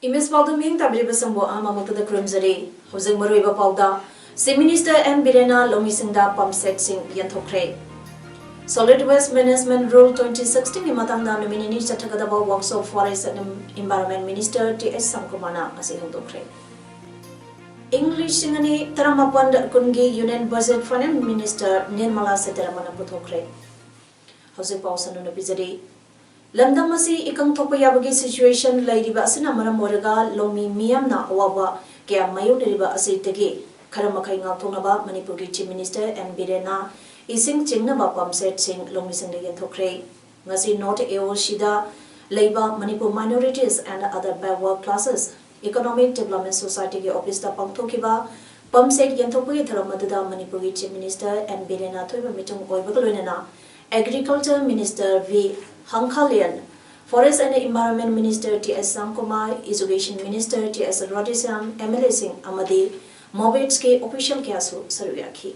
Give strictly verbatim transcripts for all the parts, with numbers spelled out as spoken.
ꯏꯃꯤꯁ ꯄꯥꯎꯗꯝ ꯌꯦꯡ ꯇꯥꯕꯤꯔꯤꯕꯁꯤꯡꯕꯨ ꯑꯃꯃꯛꯇꯗ ꯈꯨꯔꯨꯝꯖꯔꯤ꯫ ꯍꯧꯖꯤꯛ ꯃꯔꯨꯑꯣꯏꯕ ꯄꯥꯎꯗ, Chief Minister ꯑꯦꯟ ꯕꯤꯔꯦꯟꯅ ꯂꯧꯃꯤꯁꯤꯡꯗ pump ꯁꯦꯠꯁꯤꯡ ꯌꯦꯟꯊꯣꯛꯈ꯭ꯔꯦ꯫ Solid Waste Management Rule twenty sixteen ꯒꯤ ꯃꯇꯥꯡꯗ ꯅꯨꯃꯤꯠ ꯅꯤꯅꯤ ꯆꯠꯊꯒꯗꯕ workshop Forest and Environment Minister T H ꯁ꯭ꯌꯥꯝꯀꯨꯃꯥꯔꯅ ꯉꯁꯤ ꯍꯧꯗꯣꯛꯈ꯭ꯔꯦ꯫ ꯏꯪ ꯂꯤꯁꯤꯡ ꯑꯅꯤ ꯇꯔꯥꯃꯥꯄꯟ ꯀꯨꯟꯒꯤ Union Budget Finance Minister Nirmala ꯁꯤꯇꯥꯔꯥꯃꯟꯅ ꯄꯨꯊꯣꯛꯈ꯭ꯔꯦ꯫ ꯍꯧꯖꯤꯛ ꯄꯥꯎ ꯁꯟꯗꯣꯛꯅ ꯄꯤꯖꯔꯤ꯫ ꯂꯝꯗꯝ ꯑꯁꯤ ꯏꯀꯪ ꯊꯣꯛꯄ ꯌꯥꯕꯒꯤ situation ꯂꯩꯔꯤꯕ ꯑꯁꯤꯅ ꯃꯔꯝ ꯑꯣꯏꯔꯒ ꯂꯧꯃꯤ ꯃꯤꯌꯥꯝꯅ ꯑꯋꯥꯕ ꯀꯌꯥ ꯃꯥꯌꯣꯛꯅꯔꯤꯕ ꯑꯁꯤꯗꯒꯤ ꯈꯔ ꯃꯈꯩ ꯉꯥꯛꯊꯣꯛꯅꯕ ꯃꯅꯤꯄꯨꯔꯒꯤ Chief Minister ꯑꯦꯟ ꯕꯤꯔꯦꯟꯅ ꯏꯁꯤꯡ ꯆꯤꯡꯅꯕ ꯄꯝ ꯁꯦꯠꯁꯤꯡ ꯂꯧꯃꯤꯁꯤꯡꯗ ꯌꯦꯟꯊꯣꯛꯈ꯭ꯔꯦ꯫ ꯉꯁꯤ North A O C ꯗ ꯂꯩꯕ Manipur Minorities and Other Backward Classes Economic Development Society ꯒꯤ office ꯇ ꯄꯥꯡꯊꯣꯛꯈꯤꯕ ꯄꯝ ꯁꯦꯠ ꯌꯦꯟꯊꯣꯛꯄꯒꯤ ꯊꯧꯔꯝ ꯑꯗꯨꯗ ꯃꯅꯤꯄꯨꯔꯒꯤ Chief Minister ꯑꯦꯟ ꯕꯤꯔꯦꯟꯅ ꯑꯊꯣꯏꯕ ꯃꯤꯆꯪ ꯑꯣꯏꯕꯒ ꯂꯣꯏꯅꯅ Agriculture Minister V Hangkhalian, Forest and Environment Minister T S Syamkumar, Education Minister T S Radheshyam, M L ꯑꯦꯁꯤꯡ ꯑꯃꯗꯤ ꯃꯣꯕꯦꯠꯁꯀꯤ official ꯀꯌꯥꯁꯨ ꯁꯔꯨꯛ ꯌꯥꯈꯤ꯫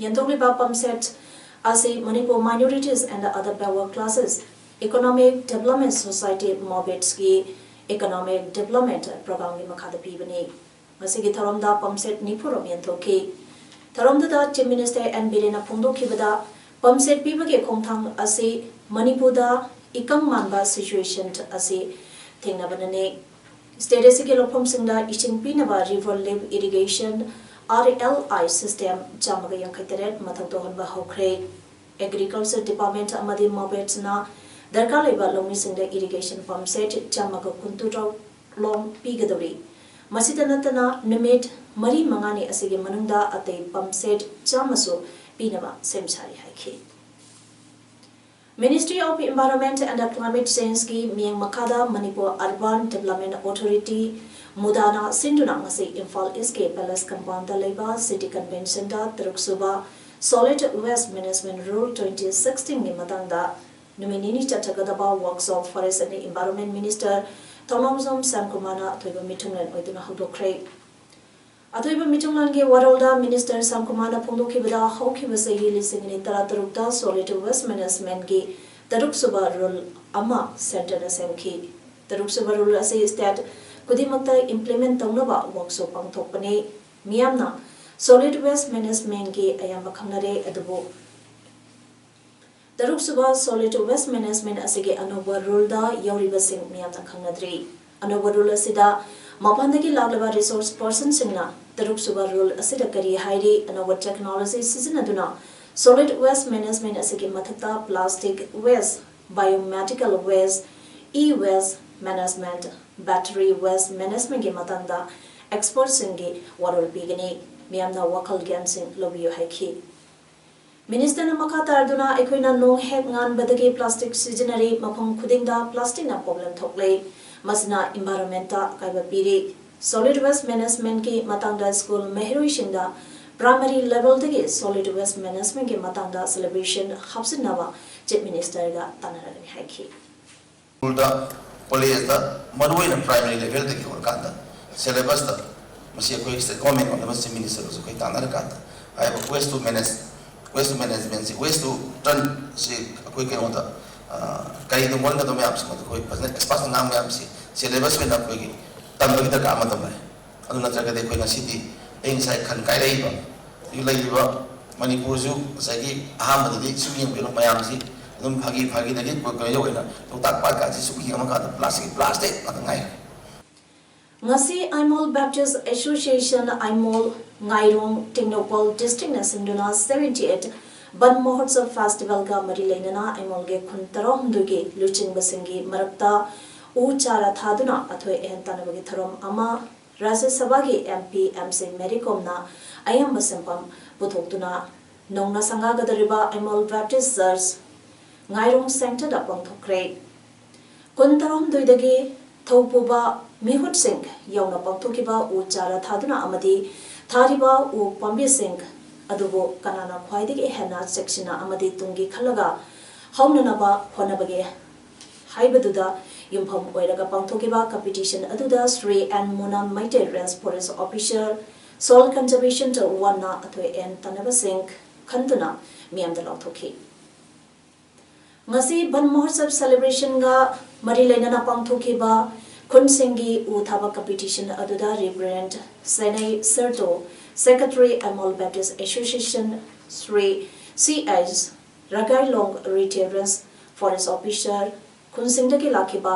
ꯌꯦꯟꯊꯣꯛꯂꯤꯕ ꯄꯝ ꯁꯦꯠ ꯑꯁꯤ Manipur Minorities and Other Backward Classes Economic Development Society, ꯃꯣꯕꯦꯠꯁꯀꯤ Economic Development Programme ꯒꯤ ꯃꯈꯥꯗ ꯄꯤꯕꯅꯤ꯫ ꯉꯁꯤꯒꯤ ꯊꯧꯔꯝꯗ ꯄꯝ ꯁꯦꯠ ꯅꯤꯐꯨ ꯔꯣꯝ ꯌꯦꯟꯊꯣꯛꯈꯤ꯫ ꯊꯧꯔꯝꯗꯨꯗ Chief Minister ꯑꯦꯟ ꯕꯤꯔꯦꯟꯅ ꯐꯣꯡꯗꯣꯛꯈꯤꯕꯗ, ꯄꯝ ꯁꯦꯠ ꯄꯤꯕꯒꯤ ꯈꯣꯡꯊꯥꯡ ꯑꯁꯤ ꯃꯅꯤꯄꯨꯔꯗ ꯏꯀꯪ ꯃꯥꯟꯕ situation ꯑꯁꯤ ꯊꯦꯡꯅꯕꯅꯅꯤ꯫ State ꯑꯁꯤꯒꯤ ꯂꯧꯐꯝꯁꯤꯡꯗ ꯏꯁꯤꯡ ꯄꯤꯅꯕ River Lift Irrigation, R L I system ꯆꯥꯝꯃꯒ ꯌꯥꯡꯈꯩ ꯇꯔꯦꯠ ꯃꯊꯧ ꯇꯧꯍꯟꯕ ꯍꯧꯈ꯭ꯔꯦ꯫ Agriculture Department ꯑꯃꯗꯤ ꯃꯣꯕꯦꯠꯁꯅ ꯗꯔꯀꯥꯔ ꯂꯩꯕ ꯂꯧꯃꯤꯁꯤꯡꯗ irrigation pump set ꯆꯥꯝꯃꯒ ꯀꯨꯟꯇꯔꯨꯛ ꯂꯣꯝ ꯄꯤꯒꯗꯧꯔꯤ꯫ ꯃꯁꯤꯗ ꯅꯠꯇꯅ ꯅꯨꯃꯤꯠ ꯃꯔꯤ ꯃꯉꯥꯅꯤ ꯑꯁꯤꯒꯤ ꯃꯅꯨꯡꯗ ꯑꯇꯩ pump set ꯆꯥꯝꯃꯁꯨ ꯄꯤꯅꯕ ꯁꯦꯝ ꯁꯥꯔꯤ ꯍꯥꯏꯈꯤ꯫ Ministry of Environment and Climate Change ꯒꯤ ꯃꯤꯠꯌꯦꯡ ꯃꯈꯥꯗ Manipur Urban Development Authority, ꯃꯨꯗꯥꯅ ꯁꯤꯟꯗꯨꯅ ꯉꯁꯤ ꯏꯝꯐꯥꯜ ꯏꯁꯀꯤ Palace Compound ꯗ ꯂꯩꯕ City Convention ꯗ ꯇꯔꯨꯛ ꯁꯨꯕ Solid Waste Management Rule twenty sixteen ꯒꯤ ꯃꯇꯥꯡꯗ ꯅꯨꯃꯤꯠ ꯅꯤꯅꯤ ꯆꯠꯊꯒꯗꯕ workshop Forest and Environment Minister ꯊꯧꯅꯥꯎꯖꯝ ꯁ꯭ꯌꯥꯝꯀꯨꯃꯥꯔꯅ ꯑꯊꯣꯏꯕ ꯃꯤꯊꯨꯡꯂꯦꯟ ꯑꯣꯏꯗꯨꯅ ꯍꯧꯗꯣꯛꯈ꯭ꯔꯦ꯫ ꯑꯊꯣꯏꯕ ꯃꯤꯊꯨꯡꯂꯦꯟꯒꯤ ꯋꯥꯔꯣꯜꯗ Minister ꯁ꯭ꯌꯥꯝꯀꯨꯃꯥꯔꯅ ꯐꯣꯡꯗꯣꯛꯈꯤꯕꯗ, ꯍꯧꯈꯤꯕ ꯆꯍꯤ ꯂꯤꯁꯤꯡ ꯑꯅꯤ ꯇꯔꯥ ꯇꯔꯨꯛꯇ Solid Waste Management ꯒꯤ ꯇꯔꯨꯛ ꯁꯨꯕ Rule ꯑꯃ Centre ꯅ ꯁꯦꯝꯈꯤ꯫ ꯇꯔꯨꯛ ꯁꯨꯕ Rule ꯑꯁꯤ state ꯈꯨꯗꯤꯡꯃꯛꯇ implement ꯇꯧꯅꯕ workshop ꯄꯥꯡꯊꯣꯛꯄꯅꯤ꯫ ꯃꯤꯌꯥꯝꯅ Solid Waste Management ꯒꯤ ꯑꯌꯥꯝꯕ ꯈꯪꯅꯔꯦ, ꯑꯗꯨꯕꯨ ꯇꯔꯨꯛ ꯁꯨꯕ Solid Waste Management ꯑꯁꯤꯒꯤ ꯑꯅꯧꯕ Rule ꯗ ꯌꯥꯎꯔꯤꯕꯁꯤꯡ ꯃꯤꯌꯥꯝꯅ ꯈꯪꯅꯗ꯭ꯔꯤ꯫ ꯑꯅꯧꯕ Rule ꯑꯁꯤꯗ ꯃꯄꯥꯟꯗꯒꯤ ꯂꯥꯛꯂꯕ resource person ꯁꯤꯡꯅ ꯇꯔꯨꯛ ꯁꯨꯕ Rule ꯑꯁꯤꯗ ꯀꯔꯤ ꯍꯥꯏꯔꯤ, ꯑꯅꯧꯕ technology ꯁꯤꯖꯤꯟꯅꯗꯨꯅ Solid Waste Management ꯑꯁꯤꯒꯤ ꯃꯊꯛꯇ Plastic Waste, Biomedical Waste, E-Waste Management, Battery Waste Management ꯒꯤ ꯃꯇꯥꯡꯗ expert ꯁꯤꯡꯒꯤ ꯋꯥꯔꯣꯜ ꯄꯤꯒꯅꯤ꯫ ꯃꯤꯌꯥꯝꯅ ꯋꯥꯈꯜ ꯒ꯭ꯌꯥꯟꯁꯤꯡ ꯂꯧꯕꯤꯌꯨ ꯍꯥꯏꯈꯤ꯫ Minister ꯅ ꯃꯈꯥ ꯇꯥꯔꯗꯨꯅ, ꯑꯩꯈꯣꯏꯅ ꯅꯣꯡ ꯍꯦꯛ ꯉꯥꯟꯕꯗꯒꯤ plastic ꯁꯤꯖꯤꯟꯅꯔꯤ, ꯃꯐꯝ ꯈꯨꯗꯤꯡꯗ plastic ꯅ problem ꯊꯣꯛꯂꯦ, ꯃꯁꯤꯅ environment ꯇ ꯑꯀꯥꯏꯕ ꯄꯤꯔꯤ꯫ Solid Waste Management ꯀꯤ ꯃꯇꯥꯡꯗ school ꯃꯍꯩꯔꯣꯏꯁꯤꯡꯗ primary level ꯗꯒꯤ Solid Waste Management ꯀꯤ ꯃꯇꯥꯡꯗ syllabus ꯍꯥꯞꯆꯤꯟꯅꯕ Chief Minister ꯒ ꯇꯥꯟꯅꯔꯒꯅꯤ ꯍꯥꯏꯈꯤ꯫ ꯁ꯭ꯀꯨꯜꯗ, ꯀꯣꯂꯦꯖꯇ, ꯃꯔꯨꯑꯣꯏꯅ primary level ꯗꯒꯤ ꯍꯧꯔꯀꯥꯟꯗ syllabus ꯇ ꯃꯁꯤ ꯑꯩꯈꯣꯏ state government ꯑꯃꯗꯤ ꯃꯁꯤ Chief Minister ꯒꯁꯨ ꯑꯩꯈꯣꯏ ꯇꯥꯟꯅꯔꯀꯥꯟꯗ ꯍꯥꯏꯔꯤꯕ waste to manage, waste to management ꯁꯤ, waste to turn ꯁꯤ ꯑꯩꯈꯣꯏ ꯀꯩꯅꯣꯗ, ꯑ, ꯀꯔꯤꯗ ꯑꯣꯟꯒꯗꯕ ꯃꯌꯥꯝꯁꯤ ꯃꯗꯨ ꯑꯩꯈꯣꯏ ꯐꯖꯅ expert ꯉꯥꯡꯕ ꯃꯌꯥꯝꯁꯤ syllabus ꯑꯣꯏꯅ ꯑꯩꯈꯣꯏꯒꯤ ꯇꯝꯕꯒꯤ ꯗꯔꯀꯥꯔ ꯑꯃ ꯇꯧꯅꯔꯦ꯫ ꯑꯗꯨ ꯅꯠꯇ꯭ꯔꯒꯗꯤ ꯑꯩꯈꯣꯏ ꯉꯁꯤꯗꯤ ꯑꯩ ꯉꯁꯥꯏ ꯈꯟ ꯀꯥꯏꯔꯛꯏꯕ ꯍꯧꯖꯤꯛ ꯂꯩꯔꯤꯕ ꯃꯅꯤꯄꯨꯔꯁꯨ ꯉꯁꯥꯏꯒꯤ ꯑꯍꯥꯟꯕꯗꯗꯤ ꯁꯨꯝ ꯌꯦꯡꯕꯤꯔꯣ ꯃꯌꯥꯝꯁꯤ ꯑꯗꯨꯝ ꯐꯥꯒꯤ ꯐꯥꯒꯤꯗꯒꯤ ꯀꯩꯅꯣ ꯑꯣꯏꯅ ꯂꯣꯛꯇꯥꯛ ꯄꯥꯠꯀꯥꯁꯤ ꯁꯨꯝ ꯌꯦꯡꯉꯀꯥꯟꯗ plastic, plastic ꯉꯥꯛꯇ ꯉꯥꯏꯔꯦ꯫ ꯉꯁꯤ Aimol Baptist Association Aimol ꯉꯥꯏꯔꯣꯡ Tengnoupal district ꯅ ꯁꯤꯟꯗꯨꯅ seventy eight Van Mahotsav festival ꯒ ꯃꯔꯤ ꯂꯩꯅꯅ ꯑꯥꯏꯃꯣꯜꯒꯤ ꯈꯨꯟ ꯇꯔꯥꯍꯨꯝꯗꯣꯏꯒꯤ ꯂꯨꯆꯤꯡꯕꯁꯤꯡꯒꯤ ꯃꯔꯛꯇ ꯎ ꯆꯥꯔꯥ ꯊꯥꯗꯨꯅ ꯑꯊꯣꯏ ꯑꯍꯦꯟ ꯇꯥꯟꯅꯕꯒꯤ ꯊꯧꯔꯝ ꯑꯃ ꯔꯥꯖ꯭ꯌ ꯁꯚꯥꯒꯤ MP MC ꯃꯦꯔꯤ ꯀꯣꯝꯅ ꯑꯌꯥꯝꯕ ꯁꯦꯟꯐꯝ ꯄꯨꯊꯣꯛꯇꯨꯅ ꯅꯧꯅ ꯁꯪꯒꯥꯒꯗꯧꯔꯤꯕ ꯑꯥꯏꯃꯣꯜ Baptist Church ꯉꯥꯏꯔꯣꯡ ꯁꯦꯟꯇꯔꯗ ꯄꯥꯡꯊꯣꯛꯈ꯭ꯔꯦ꯫ ꯀꯨꯟ ꯇꯔꯥꯍꯨꯝꯗꯣꯏꯗꯒꯤ ꯊꯧꯄꯨꯕ ꯃꯤꯍꯨꯠꯁꯤꯡ ꯌꯥꯎꯅ ꯄꯥꯡꯊꯣꯛꯈꯤꯕ ꯎ ꯆꯥꯔꯥ ꯊꯥꯗꯨꯅ ꯑꯃꯗꯤ ꯊꯥꯔꯤꯕ ꯎ ꯄꯥꯝꯕꯤꯁꯤꯡ ꯑꯗꯨꯕꯨ ꯀꯅꯥꯅ ꯈ꯭ꯋꯥꯏꯗꯒꯤ ꯍꯦꯟꯅ ꯆꯦꯛꯁꯤꯟꯅ ꯑꯃꯗꯤ ꯇꯨꯡꯒꯤ ꯈꯜꯂꯒ ꯍꯧꯅꯅꯕ ꯍꯣꯠꯅꯕꯒꯦ ꯍꯥꯏꯕꯗꯨꯗ ꯌꯨꯝꯐꯝ ꯑꯣꯏꯔꯒ ꯄꯥꯡꯊꯣꯛꯈꯤꯕ ꯀꯝꯄꯤꯇꯤꯁꯟ ꯑꯗꯨꯗ Shri N Muna Meitei range forest officer, soil conservation ꯋꯥꯟꯅ ꯑꯊꯣꯏ ꯑꯍꯦꯟ ꯇꯥꯟꯅꯕꯁꯤꯡ ꯈꯟꯗꯨꯅ ꯃꯤꯌꯥꯝꯗ ꯂꯥꯎꯊꯣꯛꯈꯤ꯫ ꯉꯁꯤ ꯕꯟ ꯃꯍꯣꯠꯁꯕ ꯁꯦꯂꯦꯕ꯭ꯔꯦꯁꯟꯒ ꯃꯔꯤ ꯂꯩꯅꯅ ꯄꯥꯡꯊꯣꯛꯈꯤꯕ ꯈꯨꯟꯁꯤꯡꯒꯤ ꯎ ꯊꯥꯕ ꯀꯝꯄꯤꯇꯤꯁꯟ ꯑꯗꯨꯗ reverend Senei Sarto, secretary Aimol Baptist association, Shri C S ꯔꯒꯥꯏꯂꯣꯡ, ꯔꯤꯇꯦꯔꯦꯟꯁ forest officer, ꯈꯨꯟꯁꯤꯡꯗꯒꯤ ꯂꯥꯛꯈꯤꯕ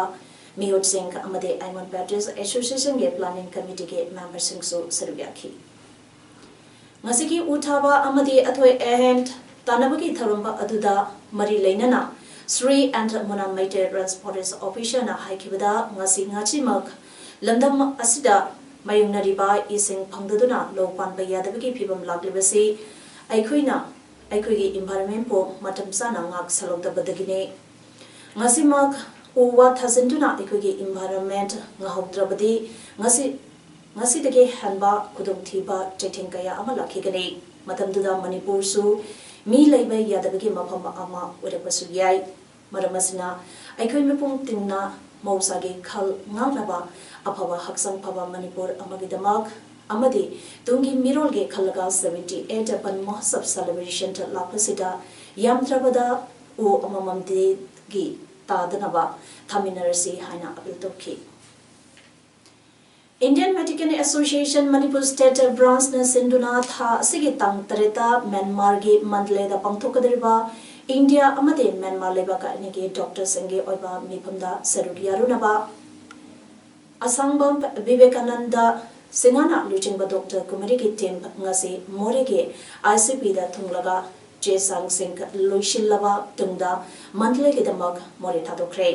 ꯃꯤꯍꯨꯠꯁꯤꯡ ꯑꯃꯗꯤ ꯑꯥꯏꯃꯣꯟ ꯕꯦꯞꯇꯤꯁ ꯑꯦꯁꯣꯁꯤꯌꯦꯁꯟꯒꯤ ꯄ꯭ꯂꯥꯅꯤꯡ ꯀꯃꯤꯇꯤꯒꯤ ꯃꯦꯝꯕꯔꯁꯤꯡꯁꯨ ꯁꯔꯨꯛ ꯌꯥꯈꯤ꯫ ꯉꯁꯤꯒꯤ ꯎ ꯊꯥꯕ ꯑꯃꯗꯤ ꯑꯊꯣꯏ ꯑꯍꯦꯟ ꯇꯥꯟꯅꯕꯒꯤ ꯊꯧꯔꯝ ꯑꯗꯨꯗ ꯃꯔꯤ ꯂꯩꯅꯅ Shri N Muna Meitei range forest ꯑꯣꯐꯤꯁꯔꯅ ꯍꯥꯏꯈꯤꯕꯗ, ꯉꯁꯤ ꯉꯥꯆꯤꯃꯛ ꯂꯝꯗꯝ ꯑꯁꯤꯗ ꯃꯥꯌꯣꯛꯅꯔꯤꯕ ꯏꯁꯤꯡ ꯐꯪꯗꯗꯨꯅ ꯂꯧ ꯄꯥꯟꯕ ꯌꯥꯗꯕꯒꯤ ꯐꯤꯕꯝ ꯂꯥꯛꯂꯤꯕꯁꯤ ꯑꯩꯈꯣꯏꯅ ꯑꯩꯈꯣꯏꯒꯤ ꯏꯟꯚꯥꯏꯔꯣꯟꯃꯦꯟꯕꯨ ꯃꯇꯝ ꯆꯥꯅ ꯉꯥꯛ ꯁꯦꯜꯍꯧꯗꯕꯗꯒꯤꯅꯤ꯫ ꯉꯁꯤꯃꯛ ꯎ ꯋꯥ ꯊꯥꯖꯤꯟꯗꯨꯅ ꯑꯩꯈꯣꯏꯒꯤ ꯏꯟꯚꯥꯏꯔꯣꯟꯃꯦꯟ ꯉꯥꯛꯍꯧꯗ꯭ꯔꯕꯗꯤ ꯉꯁꯤ, ꯉꯁꯤꯗꯒꯤ ꯍꯦꯟꯕ ꯈꯨꯗꯣꯡꯊꯤꯕ ꯆꯩꯊꯦꯡ ꯀꯌꯥ ꯑꯃ ꯂꯥꯛꯈꯤꯒꯅꯤ꯫ ꯃꯇꯝꯗꯨꯗ ꯃꯅꯤꯄꯨꯔꯁꯨ ꯃꯤ ꯂꯩꯕ ꯌꯥꯗꯕꯒꯤ ꯃꯐꯝ ꯑꯃ ꯑꯣꯏꯔꯛꯄꯁꯨ ꯌꯥꯏ꯫ ꯃꯔꯝ ꯑꯁꯤꯅ ꯑꯩꯈꯣꯏ ꯃꯤꯄꯨꯝ ꯇꯤꯟꯅ ꯃꯍꯧꯁꯥꯒꯤ ꯈꯜ ꯉꯥꯛꯅꯕ, ꯑꯐꯕ ꯍꯛꯆꯥꯡ ꯐꯕ ꯃꯅꯤꯄꯨꯔ ꯑꯃꯒꯤꯗꯃꯛ ꯑꯃꯗꯤ ꯇꯨꯡꯒꯤ ꯃꯤꯔꯣꯜꯒꯤ ꯈꯜꯂꯒ seventy eight ꯕꯟ ꯃꯍꯣꯠꯁꯕ ꯁꯦꯂꯦꯕ꯭ꯔꯦꯁꯟ ꯂꯥꯛꯄꯁꯤꯗ ꯌꯥꯝꯗ꯭ꯔꯕꯗ ꯎ ꯑꯃꯃꯝꯗꯤ ꯒꯤ ꯇꯥꯗꯅꯕ ꯊꯥꯃꯤꯟꯅꯔꯁꯤ ꯍꯥꯏꯅ ꯑꯄꯤꯜ ꯇꯧꯈꯤ꯫ Indian medical association Manipur state ꯕ꯭ꯔꯥꯟꯆꯅ ꯁꯤꯟꯗꯨꯅ ꯊꯥ ꯑꯁꯤꯒꯤ ꯇꯥꯡ ꯇꯔꯦꯠꯇ ꯃ꯭ꯌꯥꯟꯃꯥꯔꯒꯤ ꯃꯟꯗꯂꯦꯗ ꯄꯥꯡꯊꯣꯛꯀꯗꯧꯔꯤꯕ ꯏꯟꯗꯤꯌꯥ ꯑꯃꯗꯤ ꯃ꯭ꯌꯥꯟꯃꯥꯔ ꯂꯩꯕꯥꯛ ꯑꯅꯤꯒꯤ ꯗꯣꯛꯇꯔꯁꯤꯡꯒꯤ ꯑꯣꯏꯕ ꯃꯤꯐꯝꯗ ꯁꯔꯨꯛ ꯌꯥꯔꯨꯅꯕ ꯑꯁꯥꯡꯕꯝ ꯕꯤꯕꯦꯀꯥꯅꯟꯗ ꯁꯤꯡꯍꯅ ꯂꯨꯆꯤꯡꯕ ꯗꯣꯛꯇꯔ ꯀꯨꯃꯥꯔꯤꯒꯤ ꯇꯤꯝ ꯉꯁꯤ ꯃꯣꯔꯦꯒꯤ ꯑꯥꯏ ꯁꯤ ꯄꯤꯗ ꯊꯨꯡꯂꯒ ꯆꯦ ꯆꯥꯡꯁꯤꯡ ꯂꯣꯏꯁꯤꯜꯂꯕ ꯇꯨꯡꯗ ꯃꯟꯗꯂꯦꯒꯤꯗꯃꯛ ꯃꯣꯔꯦ ꯊꯥꯗꯣꯛꯈ꯭ꯔꯦ꯫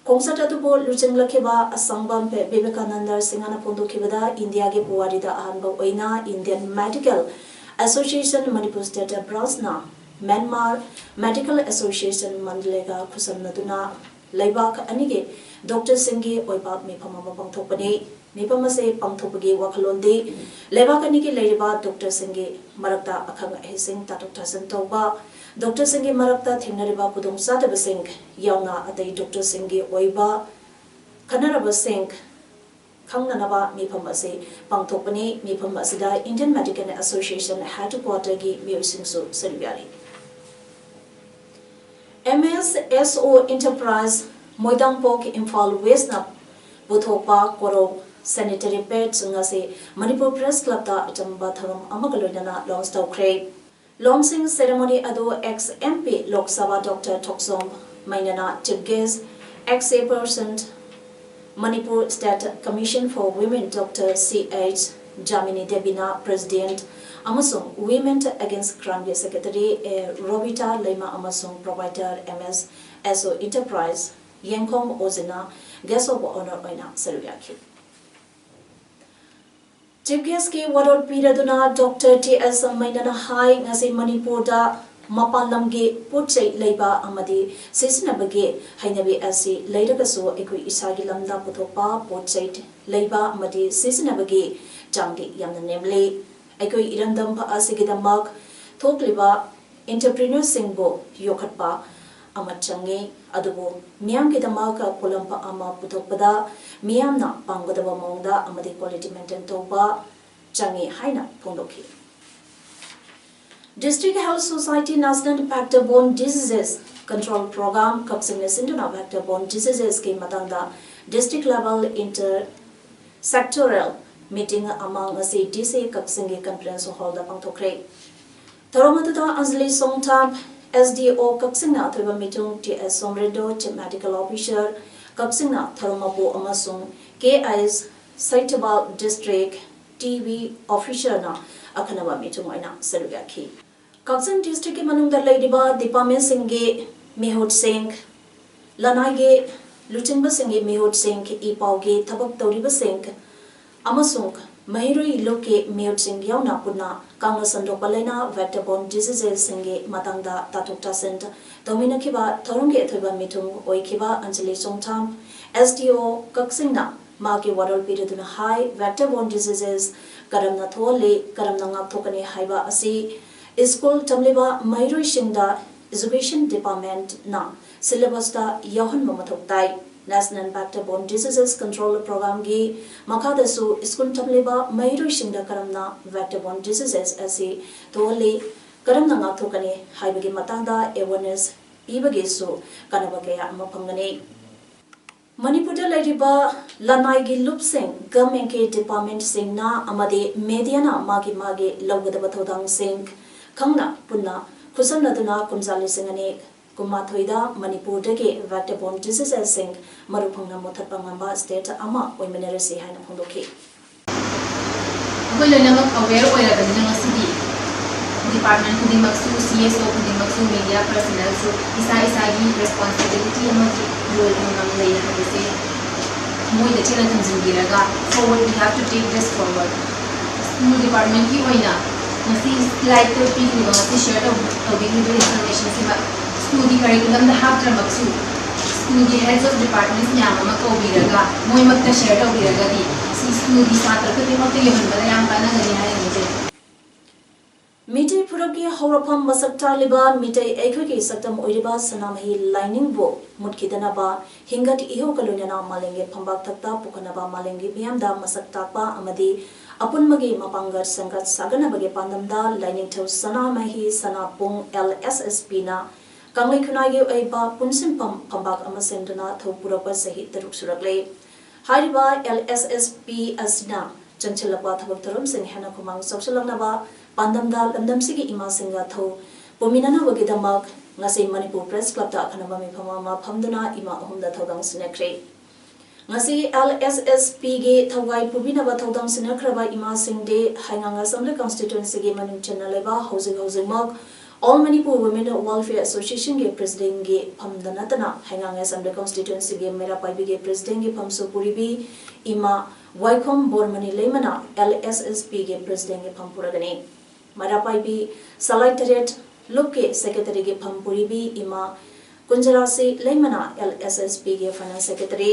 ꯈꯣꯡꯆꯠ ꯑꯗꯨꯕꯨ ꯂꯨꯆꯤꯡꯂꯛꯈꯤꯕ ꯑꯁꯥꯡꯕꯝ ꯕꯤꯕꯦꯀꯥꯅꯟꯗ ꯁꯤꯡꯍꯅ ꯐꯣꯡꯗꯣꯛꯈꯤꯕꯗ, ꯏꯟꯗꯤꯌꯥꯒꯤ ꯄꯨꯋꯥꯔꯤꯗ ꯑꯍꯥꯟꯕ ꯑꯣꯏꯅ Indian medical association Manipur state ꯕ꯭ꯔꯥꯟꯆꯅ Myanmar Medical Association Mandalay-ꯒ ꯈꯨꯠꯁꯝꯅꯗꯨꯅ ꯂꯩꯕꯥꯛ ꯑꯅꯤꯒꯤ doctor-ꯁꯤꯡꯒꯤ ꯑꯣꯏꯕ ꯃꯤꯐꯝ ꯑꯃ ꯄꯥꯡꯊꯣꯛꯄꯅꯤ꯫ ꯃꯤꯐꯝ ꯑꯁꯤ ꯄꯥꯡꯊꯣꯛꯄꯒꯤ ꯋꯥꯈꯜꯂꯣꯟꯗꯤ ꯂꯩꯕꯥꯛ ꯑꯅꯤꯒꯤ ꯂꯩꯔꯤꯕ doctor-ꯁꯤꯡꯒꯤ ꯃꯔꯛꯇ ꯑꯈꯪ ꯑꯍꯩꯁꯤꯡ ꯇꯥꯊꯣꯛ ꯇꯥꯁꯤꯟ ꯇꯧꯕ, doctor-ꯁꯤꯡꯒꯤ ꯃꯔꯛꯇ ꯊꯦꯡꯅꯔꯤꯕ ꯈꯨꯗꯣꯡꯆꯥꯗꯕꯁꯤꯡ ꯌꯥꯎꯅ ꯑꯇꯩ doctor-ꯁꯤꯡꯒꯤ ꯑꯣꯏꯕ ꯈꯟꯅꯔꯕꯁꯤꯡ ꯈꯪꯅꯅꯕ ꯃꯤꯐꯝ ꯑꯁꯤ ꯄꯥꯡꯊꯣꯛꯄꯅꯤ꯫ ꯃꯤꯐꯝ ꯑꯁꯤꯗ Indian Medical Association headquarter-ꯒꯤ ꯃꯤꯑꯣꯏꯁꯤꯡꯁꯨ ꯁꯔꯨꯛ ꯌꯥꯔꯤ꯫ M S S O Enterprise, ꯃꯣꯏꯗꯥꯡꯄꯣꯛ, Imphal West-ꯅ ꯄꯨꯊꯣꯛꯄ ꯀꯣꯔꯧ sanitary pads-ꯁꯤꯡ ꯑꯁꯤ ꯃꯅꯤꯄꯨꯔ Press Club-ꯇ ꯑꯆꯝꯕ ꯊꯧꯔꯝ ꯑꯃꯒ ꯂꯣꯏꯅꯅ launch ꯇꯧꯈ꯭ꯔꯦ꯫ Launching ceremony ꯑꯗꯨ ex M P Lok Sabha Doctor Thoksom Mainana, Chief Guest, ex chairperson Manipur State Commission for Women Doctor C H Jamini Debina, President, ꯑꯃꯁꯨꯡ Women Against Crime-ꯒꯤ Secretary A Robita Leima ꯑꯃꯁꯨꯡ Proprietor M S S O Enterprise, Yengkhom Ojina, Guest of Honor ꯑꯣꯏꯅ ꯁꯔꯨꯛ ꯌꯥꯈꯤ꯫ Chief Guest-ꯀꯤ ꯋꯥꯔꯣꯜ ꯄꯤꯔꯗꯨꯅ Doctor T S Mainana ꯍꯥꯏ, ꯉꯁꯤ ꯃꯅꯤꯄꯨꯔꯗ ꯃꯄꯥꯟ ꯂꯝꯒꯤ ꯄꯣꯠ ꯆꯩ ꯂꯩꯕ ꯑꯃꯗꯤ ꯁꯤꯖꯤꯟꯅꯕꯒꯤ ꯍꯩꯅꯕꯤ ꯑꯁꯤ ꯂꯩꯔꯒꯁꯨ, ꯑꯩꯈꯣꯏ ꯏꯁꯥꯒꯤ ꯂꯝꯗ ꯄꯨꯊꯣꯛꯄ ꯄꯣꯠ ꯆꯩ ꯂꯩꯕ ꯑꯃꯗꯤ ꯁꯤꯖꯤꯟꯅꯕꯒꯤ ꯆꯥꯡꯗꯤ ꯌꯥꯝꯅ ꯅꯦꯝꯂꯤ꯫ ꯑꯩꯈꯣꯏ ꯏꯔꯝꯗꯝ ꯑꯁꯤꯒꯤꯗꯃꯛ ꯊꯣꯛꯂꯤꯕ entrepreneur-ꯁꯤꯡꯕꯨ ꯌꯣꯛꯈꯠꯄ ꯑꯃ ꯆꯪꯏ, ꯑꯗꯨꯕꯨ ꯃꯤꯌꯥꯝꯒꯤꯗꯃꯛ ꯄꯣꯠꯂꯝ ꯑꯃ ꯄꯨꯊꯣꯛꯄꯗ ꯃꯤꯌꯥꯝꯅ ꯄꯥꯝꯒꯗꯕ ꯃꯑꯣꯡꯗ ꯑꯃꯗꯤ quality maintain ꯇꯧꯕ ꯆꯪꯏ ꯍꯥꯏꯅ ꯐꯣꯡꯗꯣꯛꯈꯤ꯫ District Health Society National Vector Borne Diseases Control Program ꯀꯛꯆꯤꯡꯅ ꯁꯤꯟꯗꯨꯅ vector borne diseases-ꯀꯤ ꯃꯇꯥꯡꯗ district level inter sectoral meeting ꯑꯃ ꯉꯁꯤ D C ꯀꯛꯆꯤꯡꯒꯤ conference hall-ꯗ ꯄꯥꯡꯊꯣꯛꯈ꯭ꯔꯦ꯫ ꯊꯧꯔꯝ ꯑꯗꯨꯗ ꯑꯟꯖꯂꯤ ꯁꯣꯡꯊꯥꯞ, S D O ꯀꯛꯆꯤꯡꯅ ꯑꯊꯣꯏꯕ ꯃꯤꯊꯨꯡ, T S ꯁꯣꯝꯔꯦꯟꯗꯣ, Chief Medical Officer ꯀꯛꯆꯤꯡꯅ ꯊꯧꯔꯝ ꯃꯄꯨ ꯑꯃꯁꯨꯡ K I S ꯁꯩꯇꯕꯥꯜ, District T B Officer-ꯅ ꯑꯈꯟꯅꯕ ꯃꯤꯊꯨꯡ ꯑꯣꯏꯅ ꯁꯔꯨꯛ ꯌꯥꯈꯤ꯫ ꯀꯛꯆꯤꯡ district-ꯀꯤ ꯃꯅꯨꯡꯗ ꯂꯩꯔꯤꯕ department-ꯁꯤꯡꯒꯤ ꯃꯤꯍꯨꯠꯁꯤꯡ, ꯂꯅꯥꯏꯒꯤ ꯂꯨꯆꯤꯡꯕꯁꯤꯡꯒꯤ ꯃꯤꯍꯨꯠꯁꯤꯡ, ꯏ ꯄꯥꯎꯒꯤ ꯊꯕꯛ ꯇꯧꯔꯤꯕꯁꯤꯡ, ꯑꯃꯁꯨꯡ ꯃꯍꯩꯔꯣꯏ ꯂꯨꯞꯀꯤ ꯃꯤꯍꯨꯠꯁꯤꯡ ꯌꯥꯎꯅ ꯄꯨꯟꯅ ꯀꯥꯡꯅ ꯁꯟꯗꯣꯛꯄ ꯂꯩꯅ vector borne diseasesꯁꯤꯡꯒꯤ ꯃꯇꯥꯡꯗ ꯇꯥꯊꯣꯛ ꯇꯥꯁꯤꯟ ꯇꯧꯃꯤꯟꯅꯈꯤꯕ ꯊꯧꯔꯝꯒꯤ ꯑꯊꯣꯏꯕ ꯃꯤꯊꯨꯡ ꯑꯣꯏꯈꯤꯕ ꯑꯟꯖꯂꯤ ꯆꯣꯡꯊꯥꯝ, S D O ꯀꯛꯆꯤꯡꯅ ꯃꯍꯥꯛꯀꯤ ꯋꯥꯔꯣꯜ ꯄꯤꯔꯗꯨꯅ ꯍꯥꯏ, vector borne diseases ꯀꯔꯝꯅ ꯊꯣꯛꯍꯜꯂꯤ, ꯀꯔꯝꯅ ꯉꯥꯛꯊꯣꯛꯀꯅꯤ ꯍꯥꯏꯕ ꯑꯁꯤ ꯁ꯭ꯀꯨꯜ ꯇꯝꯂꯤꯕ ꯃꯍꯩꯔꯣꯏꯁꯤꯡꯗ education departmentꯅ syllabusꯇ ꯌꯥꯎꯍꯟꯕ ꯃꯊꯧ ꯇꯥꯏ꯫ National Vector Borne Diseases Control Programꯒꯤ ꯃꯈꯥꯗꯁꯨ ꯁ꯭ꯀꯨꯜ ꯇꯝꯂꯤꯕ ꯃꯍꯩꯔꯣꯏꯁꯤꯡꯗ ꯀꯔꯝꯅ vector borne diseases ꯑꯁꯤ ꯊꯣꯛꯍꯜꯂꯤ, ꯀꯔꯝꯅ ꯉꯥꯛꯊꯣꯛꯀꯅꯤ ꯍꯥꯏꯕꯒꯤ ꯃꯇꯥꯡꯗ awareness ꯄꯤꯕꯒꯤꯁꯨ ꯀꯥꯟꯅꯕ ꯀꯌꯥ ꯑꯃ ꯐꯪꯒꯅꯤ꯫ ꯃꯅꯤꯄꯨꯔꯗ ꯂꯩꯔꯤꯕ ꯂꯅꯥꯏꯒꯤ ꯂꯨꯞꯁꯤꯡ, governmentꯀꯤ departmentꯁꯤꯡꯅ ꯑꯃꯗꯤ mediaꯅ ꯃꯥꯒꯤ ꯃꯥꯒꯤ ꯂꯧꯒꯗꯕ ꯊꯧꯗꯥꯡꯁꯤꯡ ꯈꯪꯅ ꯄꯨꯟꯅ ꯈꯨꯠꯁꯝꯅꯗꯨꯅ ꯀꯨꯝꯖꯥ ꯂꯤꯁꯤꯡ ꯑꯅꯤ ꯀꯨꯟꯃꯥꯊꯣꯏꯗ ꯃꯅꯤꯄꯨꯔꯗꯒꯤ vector borne diseasesꯁꯤꯡ ꯃꯔꯨ ꯐꯪꯅ ꯃꯨꯊꯠꯄ ꯉꯝꯕ state ꯑꯃ ꯑꯣꯏꯃꯤꯟꯅꯔꯁꯤ ꯍꯥꯏꯅ ꯐꯣꯡꯗꯣꯛꯈꯤ꯫ ꯑꯩꯈꯣꯏ ꯂꯣꯏꯅꯃꯛ aware ꯑꯣꯏꯔꯕꯅꯤꯅ ꯉꯁꯤꯗꯤ department ꯈꯨꯗꯤꯡꯃꯛꯁꯨ, C S O ꯈꯨꯗꯤꯡꯃꯛꯁꯨ, media personnelꯁꯨ ꯏꯁꯥ ꯏꯁꯥꯒꯤ responsibility ꯑꯃꯗꯤ role ꯑꯃꯃꯝ ꯂꯩ ꯍꯥꯏꯕꯁꯦ ꯊꯃꯣꯏꯗ ꯆꯦꯠꯅ ꯊꯝꯖꯤꯟꯕꯤꯔꯒ forward we have to take this forward꯫ School departmentꯀꯤ ꯑꯣꯏꯅ ꯉꯁꯤ slideꯇ ꯄꯤꯔꯤꯕ, ꯉꯁꯤ share ꯇꯧ-, ꯇꯧꯕꯤꯔꯤꯕ informationꯁꯤꯃ schoolꯒꯤ curriculumꯗ ꯍꯥꯞꯇ꯭ꯔꯃꯛꯁꯨ schoolꯒꯤ heads of departments ꯃꯌꯥꯝ ꯑꯃ ꯀꯧꯕꯤꯔꯒ ꯃꯣꯏꯃꯛꯇ share ꯇꯧꯕꯤꯔꯒꯗꯤ ꯁꯤ schoolꯒꯤ ꯁꯥꯇ꯭ꯔ ꯈꯨꯗꯤꯡꯃꯛꯇ ꯌꯧꯍꯟꯕꯗ ꯌꯥꯝ ꯀꯥꯟꯅꯒꯅꯤ ꯍꯥꯏꯅ ꯈꯟꯖꯩ꯫ ꯃꯤꯇꯩ ꯐꯨꯔꯨꯞꯀꯤ ꯍꯧꯔꯛꯐꯝ ꯃꯁꯛ ꯇꯥꯛꯂꯤꯕ ꯃꯤꯇꯩ ꯑꯩꯈꯣꯏꯒꯤ ꯁꯛꯇꯝ ꯑꯣꯏꯔꯤꯕ ꯁꯅꯥꯃꯍꯤ ꯂꯥꯏꯅꯤꯡꯕꯨ ꯃꯨꯠꯈꯤꯗꯅꯕ ꯍꯤꯡꯒꯠ ꯏꯍꯧꯒ ꯂꯣꯏꯅꯅ ꯃꯥꯂꯦꯝꯒꯤ ꯐꯝꯕꯥꯛ ꯊꯛꯇ ꯄꯨꯈꯠꯅꯕ ꯃꯥꯂꯦꯝꯒꯤ ꯃꯤꯌꯥꯝꯗ ꯃꯁꯛ ꯇꯥꯛꯄ ꯑꯃꯗꯤ ꯑꯄꯨꯟꯕꯒꯤ ꯃꯄꯥꯡꯒꯜ ꯁꯦꯝꯒꯠ ꯁꯥꯒꯠꯅꯕꯒꯤ ꯄꯥꯟꯗꯝꯗ ꯂꯥꯏꯅꯤꯡꯊꯧ ꯁꯅꯥꯃꯍꯤ ꯁꯅꯥꯄꯨꯡ L S S Pꯅ ꯀꯪꯂꯩ ꯈꯨꯟꯅꯥꯏꯒꯤ ꯑꯣꯏꯕ ꯄꯨꯟꯁꯤꯟꯐꯝ ꯐꯝꯕꯥꯛ ꯑꯃ ꯁꯦꯝꯗꯨꯅ ꯊꯧ ꯄꯨꯔꯛꯄ ꯆꯍꯤ ꯇꯔꯨꯛ ꯁꯨꯔꯛꯂꯦ꯫ ꯍꯥꯏꯔꯤꯕ L S S P ꯑꯁꯤꯅ ꯆꯪꯁꯤꯜꯂꯛꯄ ꯊꯕꯛ ꯊꯧꯔꯝꯁꯤꯡ ꯍꯦꯟꯅ ꯈꯨꯃꯥꯡ ꯆꯥꯎꯁꯤꯜꯂꯛꯅꯕ ꯄꯥꯟꯗꯝꯗ ꯂꯝꯗꯝꯁꯤꯒꯤ ꯏꯃꯥꯁꯤꯡꯒ ꯊꯧ ꯄꯨꯃꯤꯟꯅꯅꯕꯒꯤꯗꯃꯛ ꯉꯁꯤ ꯃꯅꯤꯄꯨꯔ Press Clubꯇ ꯑꯈꯟꯅꯕ ꯃꯤꯐꯝ ꯑꯃ ꯐꯝꯗꯨꯅ ꯏꯃꯥ ꯑꯍꯨꯝꯗ ꯊꯧꯗꯥꯡ ꯁꯤꯟꯅꯈ꯭ꯔꯦ꯫ ꯉꯁꯤ L S S Pꯒꯤ ꯊꯧꯒꯥꯏ ꯄꯨꯕꯤꯅꯕ ꯊꯧꯗꯥꯡ ꯁꯤꯟꯅꯈ꯭ꯔꯕ ꯏꯃꯥꯁꯤꯡꯗꯤ ꯍꯩꯉꯥꯡ Assembly Constituencyꯒꯤ ꯃꯅꯨꯡ ꯆꯟꯅ ꯂꯩꯕ ꯍꯧꯖꯤꯛ ꯍꯧꯖꯤꯛꯃꯛ All Manipur Women Welfare Associationꯒꯤ Presidentꯒꯤ ꯐꯝꯗ ꯅꯠꯇꯅ ꯍꯩꯉꯥꯡ Assembly Constituencyꯒꯤ ꯃꯩꯔꯥ ꯄꯥꯏꯕꯤꯒꯤ Presidentꯒꯤ ꯐꯝꯁꯨ ꯄꯨꯔꯤꯕꯤ ꯏꯃꯥ ꯋꯥꯏꯈꯣꯝ ꯕꯣꯔꯃꯅꯤ ꯂꯩꯃꯅ ꯑꯦꯜ ꯑꯦꯁ ꯑꯦꯁ ꯄꯤꯒꯤ ꯄ꯭ꯔꯦꯁꯤꯗꯦꯟꯒꯤ ꯐꯝ ꯄꯨꯔꯒꯅꯤ꯫ ꯃꯩꯔꯥ ꯄꯥꯏꯕꯤ ꯁꯂꯥꯏ ꯇꯔꯦꯠ ꯂꯨꯞꯀꯤ ꯁꯦꯀ꯭ꯔꯦꯇꯔꯤꯒꯤ ꯐꯝ ꯄꯨꯔꯤꯕꯤ ꯏꯃꯥ ꯀꯨꯟꯖꯔꯥꯁꯤ ꯂꯩꯃꯅ ꯑꯦꯜ ꯑꯦꯁ ꯑꯦꯁ ꯄꯤꯒꯤ ꯐꯥꯏꯅꯥꯟꯁ ꯁꯦꯀ꯭ꯔꯦꯇꯔꯤ,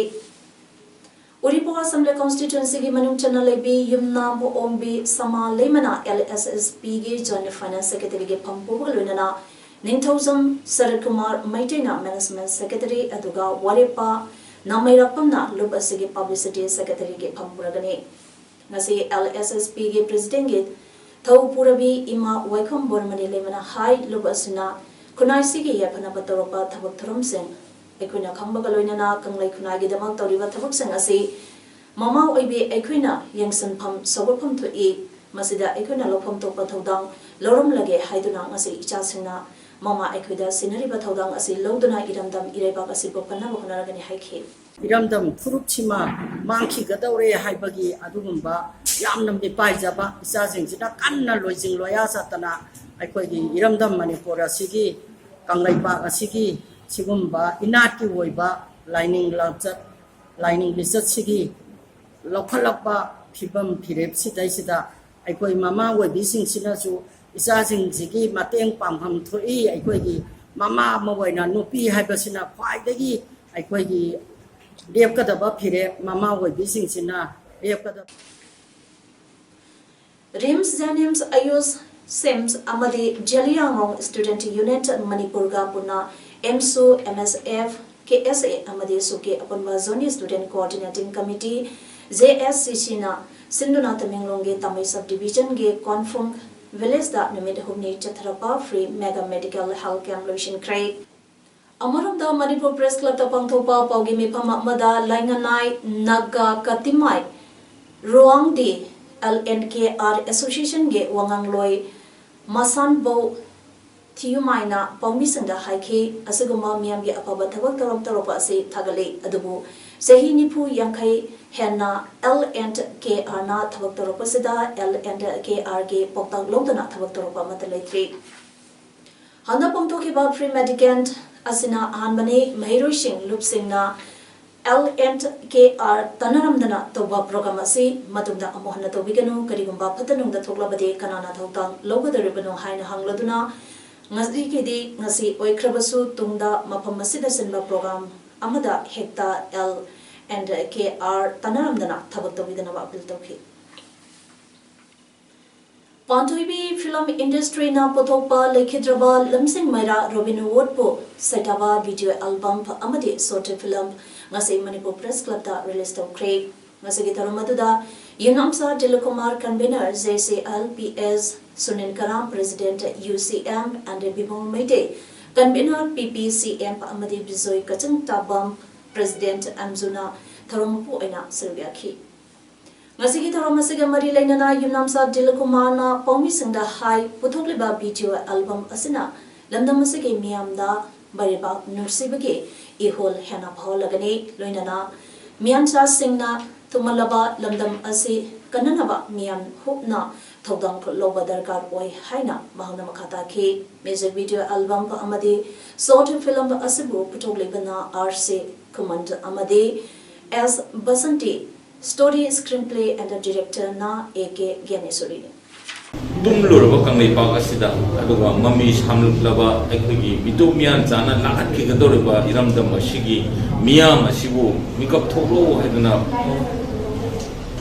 ꯎꯔꯤꯄꯣꯛ ꯑꯁꯦꯝꯕ꯭ꯂꯤ ꯀꯣꯟꯁꯇꯤꯇ꯭ꯋꯦꯟꯁꯤꯒꯤ ꯃꯅꯨꯡ ꯆꯟꯅ ꯂꯩꯕꯤ ꯌꯨꯝꯅꯥꯝ ꯑꯣꯝꯕꯤ ꯁꯃꯥ ꯂꯩꯃꯅ ꯑꯦꯜ ꯑꯦꯁ ꯑꯦꯁ ꯄꯤꯒꯤ ꯖꯣꯏꯟꯠ ꯐꯥꯏꯅꯥꯟꯁ ꯁꯦꯀ꯭ꯔꯦꯇꯔꯤꯒꯤ ꯐꯝ ꯄꯨꯕꯒ ꯂꯣꯏꯅꯅ ꯅꯤꯡꯊꯧꯖꯝ ꯁꯔꯠ ꯀꯨꯃꯥꯔ ꯃꯩꯇꯩꯅ ꯃꯦꯅꯦꯖꯃꯦꯟꯠ ꯁꯦꯀ꯭ꯔꯦꯇꯔꯤ, ꯑꯗꯨꯒ ꯋꯥꯔꯦꯞꯄ ꯅꯥꯃꯩꯔꯥꯛꯄꯝꯅ ꯂꯨꯞ ꯑꯁꯤꯒꯤ ꯄꯕ꯭ꯂꯤꯁꯤꯇꯤ ꯁꯦꯀ꯭ꯔꯦꯇꯔꯤꯒꯤ ꯐꯝ ꯄꯨꯔꯒꯅꯤ꯫ ꯉꯁꯤ ꯑꯦꯜ ꯑꯦꯁ ꯑꯦꯁ ꯄꯤꯒꯤ ꯄ꯭ꯔꯦꯁꯤꯗꯦꯟꯒꯤ ꯊꯧ ꯄꯨꯔꯕꯤ ꯏꯃꯥ ꯋꯥꯏꯈꯣꯝ ꯕꯣꯔꯃꯅꯤ ꯂꯩꯃꯅ ꯍꯥꯏ, ꯂꯨꯞ ꯑꯁꯤꯅ ꯈꯨꯟꯅꯥꯏꯁꯤꯒꯤ ꯌꯥꯏꯐꯅꯕ ꯇꯧꯔꯛꯄ ꯊꯕꯛ ꯊꯧꯔꯝꯁꯤꯡ ꯑꯩꯈꯣꯏꯅ ꯈꯪꯕꯒ ꯂꯣꯏꯅꯅ ꯀꯪꯂꯩ ꯈꯨꯟꯅꯥꯏꯒꯤꯗꯃꯛ ꯇꯧꯔꯤꯕ ꯊꯕꯛꯁꯤꯡ ꯑꯁꯤ ꯃꯃꯥ ꯑꯣꯏꯕꯤ ꯑꯩꯈꯣꯏꯅ ꯌꯦꯡꯁꯤꯟꯐꯝ ꯁꯧꯒꯠꯐꯝ ꯊꯣꯛꯏ꯫ ꯃꯁꯤꯗ ꯑꯩꯈꯣꯏꯅ ꯂꯧꯐꯝ ꯊꯣꯛꯄ ꯊꯧꯗꯥꯡ ꯂꯧꯔꯝꯂꯒꯦ ꯍꯥꯏꯗꯨꯅ ꯉꯁꯤ ꯏꯆꯥꯁꯤꯡꯅ ꯃꯃꯥ ꯑꯩꯈꯣꯏꯗ ꯁꯤꯟꯅꯔꯤꯕ ꯊꯧꯗꯥꯡ ꯑꯁꯤ ꯂꯧꯗꯨꯅ ꯏꯔꯝꯗꯝ ꯏꯔꯩꯕꯥꯛ ꯑꯁꯤꯕꯨ ꯀꯟꯅꯕ ꯍꯣꯠꯅꯔꯒꯅꯤ ꯍꯥꯏꯈꯤ꯫ ꯏꯔꯝꯗꯝ ꯐꯨꯔꯨꯞꯁꯤꯃ ꯃꯥꯡꯈꯤꯒꯗꯧꯔꯦ ꯍꯥꯏꯕꯒꯤ ꯑꯗꯨꯒꯨꯝꯕ ꯌꯥꯝꯅ ꯃꯤꯄꯥꯏꯖꯕ, ꯏꯆꯥꯁꯤꯡꯁꯤꯅ ꯀꯟꯅ ꯂꯣꯏꯖꯤꯡ ꯂꯣꯌꯥ ꯆꯠꯇꯅ ꯑꯩꯈꯣꯏꯒꯤ ꯏꯔꯝꯗꯝ ꯃꯅꯤꯄꯨꯔ ꯑꯁꯤꯒꯤ, ꯀꯪꯂꯩꯄꯥꯛ ꯑꯁꯤꯒꯤ ꯁꯤꯒꯨꯝꯕ ꯏꯅꯥꯠꯀꯤ ꯑꯣꯏꯕ ꯂꯥꯏꯅꯤꯡ ꯂꯝꯆꯠ, ꯂꯥꯏꯅꯤꯡ ꯂꯤꯆꯠꯁꯤꯒꯤ ꯂꯧꯈꯠꯂꯛꯄ ꯐꯤꯕꯝ ꯐꯤꯔꯦꯞꯁꯤꯗꯩꯁꯤꯗ ꯑꯩꯈꯣꯏ ꯃꯃꯥ ꯑꯣꯏꯕꯤꯁꯤꯡꯁꯤꯅꯁꯨ ꯏꯆꯥꯁꯤꯡꯁꯤꯒꯤ ꯃꯇꯦꯡ ꯄꯥꯡꯐꯝ ꯊꯣꯛꯏ꯫ ꯑꯩꯈꯣꯏꯒꯤ ꯃꯃꯥ ꯑꯃ ꯑꯣꯏꯅ ꯅꯨꯄꯤ ꯍꯥꯏꯕꯁꯤꯅ ꯈ꯭ꯋꯥꯏꯗꯒꯤ ꯑꯩꯈꯣꯏꯒꯤ ꯂꯦꯞꯀꯗꯕ ꯐꯤꯔꯦꯞ ꯃꯃꯥ ꯑꯣꯏꯕꯤꯁꯤꯡꯁꯤꯅ ꯂꯦꯞꯀꯗꯕ꯫ ꯔꯤꯝꯁ ꯖꯦꯅꯤꯝꯁ, ꯑꯌꯨꯁ, ꯁꯤꯝꯁ ꯑꯃꯗꯤ ꯖꯦꯂꯤꯌꯥꯡꯔꯣꯡ ꯁ꯭ꯇꯨꯗꯦꯟꯠ ꯌꯨꯅꯤꯌꯟ ꯃꯅꯤꯄꯨꯔꯒ ꯄꯨꯟꯅ ꯑꯦꯝꯁꯨ, ꯑꯦꯝ ꯑꯦꯁ ꯑꯦꯐ, ꯀꯦ ꯑꯦꯁ ꯑꯦ ꯑꯃꯗꯤ ꯁꯨꯛꯀꯤ ꯑꯄꯨꯟꯕ joint student coordinating committee, J S C ꯁꯤꯅ ꯁꯤꯟꯗꯨꯅ ꯇꯃꯦꯡꯂꯣꯡꯒꯤ ꯇꯥꯃꯩ ꯁꯕ ꯗꯤꯕꯤꯖꯟꯒꯤ ꯀꯣꯟꯐꯨꯡ ꯚꯤꯂꯦꯖꯇ ꯅꯨꯃꯤꯠ ꯍꯨꯝꯅꯤ ꯆꯠꯊꯔꯛꯄ free mega medical health camp ꯂꯣꯏꯁꯤꯟꯈ꯭ꯔꯦ꯫ ꯑꯃꯔꯣꯝꯗ ꯃꯅꯤꯄꯨꯔ ꯄ꯭ꯔꯦꯁ ꯀ꯭ꯂꯕꯇ ꯄꯥꯡꯊꯣꯛꯄ ꯄꯥꯎꯒꯤ ꯃꯤꯐꯝ ꯑꯃꯗ ꯂꯥꯏꯉꯅꯥꯏ ꯅꯥꯒꯥ ꯀꯇꯤꯃꯥꯏ ꯔꯣꯋꯥꯡꯗꯤ ꯑꯦꯜ ꯑꯦꯟ ꯀꯦ ꯑꯥꯔ ꯑꯦꯁꯣꯁꯤꯌꯦꯁꯟꯒꯤ ꯋꯥꯉꯥꯡꯂꯣꯏ ꯃꯁꯥꯟꯕꯧ ꯊꯤꯌꯨꯃꯥꯏꯅ ꯄꯥꯎꯃꯤꯁꯤꯡꯗ ꯍꯥꯏꯈꯤ, ꯑꯁꯤꯒꯨꯝꯕ ꯃꯤꯌꯥꯝꯒꯤ ꯑꯐꯕ ꯊꯕꯛ ꯊꯧꯔꯝ ꯇꯧꯔꯛꯄ ꯑꯁꯤ ꯊꯥꯒꯠꯂꯤ꯫ ꯑꯗꯨꯕꯨ ꯆꯍꯤ ꯅꯤꯐꯨ ꯌꯥꯡꯈꯩ ꯍꯦꯟꯅ ꯑꯦꯜ ꯑꯦꯟ ꯀꯦ ꯑꯥꯔꯅ ꯊꯕꯛ ꯇꯧꯔꯛꯄꯁꯤꯗ ꯑꯦꯜ ꯑꯦꯟ ꯀꯦ ꯑꯥꯔꯒꯤ ꯄꯥꯎꯇꯥꯛ ꯂꯧꯗꯅ ꯊꯕꯛ ꯇꯧꯔꯛꯄ ꯑꯃꯠꯇ ꯂꯩꯇ꯭ꯔꯤ꯫ ꯍꯟꯗꯛ ꯄꯥꯡꯊꯣꯛꯈꯤꯕ ꯐ꯭ꯔꯤ ꯃꯦꯗꯤꯀꯦꯟ ꯑꯁꯤꯅ ꯑꯍꯥꯟꯕꯅꯤ꯫ ꯃꯍꯩꯔꯣꯏꯁꯤꯡ, ꯂꯨꯞꯁꯤꯡꯅ ꯑꯦꯜ ꯑꯦꯟ ꯀꯦ ꯑꯥꯔ ꯇꯥꯟꯅꯔꯝꯗꯅ ꯇꯧꯕ ꯄ꯭ꯔꯣꯒ꯭ꯔꯥꯝ ꯑꯁꯤ ꯃꯇꯨꯡꯗ ꯑꯃꯨꯛ ꯍꯟꯅ ꯇꯧꯕꯤꯒꯅꯨ꯫ ꯀꯔꯤꯒꯨꯝꯕ ꯐꯠꯇ ꯅꯨꯡꯗ ꯊꯣꯛꯂꯕꯗꯤ ꯀꯅꯥꯅ ꯊꯧꯗꯥꯡ ꯂꯧꯒꯗꯧꯔꯤꯕꯅꯣ ꯍꯥꯏꯅ ꯍꯪꯂꯗꯨꯅ ꯉꯁꯤꯒꯤꯗꯤ ꯉꯁꯤ ꯑꯣꯏꯈ꯭ꯔꯕꯁꯨ ꯇꯨꯡꯗ ꯃꯐꯝ ꯑꯁꯤꯗ ꯁꯤꯟꯕ ꯄ꯭ꯔꯣꯒ꯭ꯔꯥꯝ ꯑꯃꯗ ꯍꯦꯛꯇ ꯑꯦꯜ ꯑꯦꯟ ꯀꯦ ꯑꯥꯔ ꯇꯥꯟꯅꯔꯝꯗꯅ ꯊꯕꯛ ꯇꯧꯕꯤꯗꯅꯕ ꯑꯄꯤꯜ ꯇꯧꯈꯤ꯫ ꯄꯥꯟꯊꯣꯏꯕꯤ ꯐꯤꯂꯝ ꯏꯟꯗꯁꯇ꯭ꯔꯤꯅ ꯄꯨꯊꯣꯛꯄ ꯂꯩꯈꯤꯗ꯭ꯔꯕ ꯂꯝꯖꯤꯡ ꯃꯩꯔꯥ ꯔꯣꯕꯤꯟ ꯋꯨꯗꯄꯨ ꯁꯩꯊꯥꯕ ꯚꯤꯗꯤꯑꯣ ꯑꯦꯜꯕꯝ ꯑꯃꯗꯤ ꯁꯣꯔꯠ ꯐꯤꯂꯝ ꯉꯁꯤ ꯃꯅꯤꯄꯨꯔ ꯄ꯭ꯔꯦꯁ ꯀ꯭ꯂꯕꯇ ꯔꯤꯂꯤꯖ ꯇꯧꯈ꯭ꯔꯦ꯫ ꯉꯁꯤꯒꯤ ꯊꯧꯔꯝ ꯑꯗꯨꯗ ꯌꯨꯝꯅꯥꯝꯆꯥ Dilip Kumar, convener J C L P S, Sunil Karam, president U C M, N D Bimol Meitei, convener P P C M, ꯑꯃꯗꯤ ꯕꯤꯖꯣꯏ ꯀꯆꯤꯡ ꯇꯥꯕꯝ, ꯄ꯭ꯔꯦꯁꯤꯗꯦꯟꯠ ꯑꯦꯝꯖꯨꯅ ꯊꯧꯔꯝ ꯃꯄꯨ ꯑꯣꯏꯅ ꯁꯔꯨꯛ ꯌꯥꯈꯤ꯫ ꯉꯁꯤꯒꯤ ꯊꯧꯔꯝ ꯑꯁꯤꯒ ꯃꯔꯤ ꯂꯩꯅꯅ ꯌꯨꯝꯅꯥꯝꯆꯥ ꯗꯤꯂꯤꯞ ꯀꯨꯃꯥꯔꯅ ꯄꯥꯎꯃꯤꯁꯤꯡꯗ ꯍꯥꯏ, ꯄꯨꯊꯣꯛꯂꯤꯕ ꯚꯤꯗꯤꯑꯣ ꯑꯦꯜꯕꯝ ꯑꯁꯤꯅ ꯂꯝꯗꯝ ꯑꯁꯤꯒꯤ ꯃꯤꯌꯥꯝꯗ ꯃꯔꯩꯕꯥꯛ ꯅꯨꯡꯁꯤꯕꯒꯤ ꯏꯍꯨꯜ ꯍꯦꯟꯅ ꯐꯥꯎꯍꯜꯂꯒꯅꯤ, ꯂꯣꯏꯅꯅ ꯃꯤꯌꯥꯟꯆꯥꯁꯤꯡꯅ ꯊꯨꯝꯍꯜꯂꯕ ꯂꯝꯗꯝ ꯑꯁꯤ ꯀꯟꯅꯅꯕ ꯃꯤꯌꯥꯝ ꯍꯨꯞꯅ ꯊꯧꯗꯥꯡ ꯂꯧꯕ ꯗꯔꯀꯥꯔ ꯑꯣꯏ ꯍꯥꯏꯅ ꯃꯍꯥꯛꯅ ꯃꯈꯥ ꯇꯥꯈꯤ꯫ ꯃ꯭ꯌꯨꯖꯤꯛ ꯚꯤꯗꯤꯑꯣ ꯑꯦꯜꯕꯝ ꯑꯃꯗꯤ ꯁꯣꯔꯠ ꯐꯤꯂꯝ ꯑꯁꯤꯕꯨ ꯄꯨꯊꯣꯛꯂꯤꯕꯅ ꯑꯥꯔ ꯁꯤ ꯈꯨꯃꯟ ꯑꯃꯗꯤ S Basanti, story, screenplay N ꯗꯤꯔꯦꯛꯇꯔꯅ ꯑꯦ ꯀꯦ ꯒ꯭ꯌꯥꯅꯦꯁꯣꯔꯤꯅꯤ꯫ ꯇꯨꯝꯂꯨꯔꯕ ꯀꯪꯂꯩꯄꯥꯛ ꯑꯁꯤꯗ, ꯑꯗꯨꯒ ꯃꯃꯤ ꯁꯥꯝꯂꯛꯂꯕ ꯑꯩꯈꯣꯏꯒꯤ ꯃꯤꯇꯣꯞ ꯃꯤꯌꯥꯟꯆꯥꯅ ꯂꯥꯛꯍꯠꯈꯤꯒꯗꯧꯔꯤꯕ ꯏꯔꯝꯗꯝ ꯑꯁꯤꯒꯤ ꯃꯤꯌꯥꯝ ꯑꯁꯤꯕꯨ ꯃꯤꯀꯞ ꯊꯣꯛꯂꯣ ꯍꯥꯏꯗꯨꯅ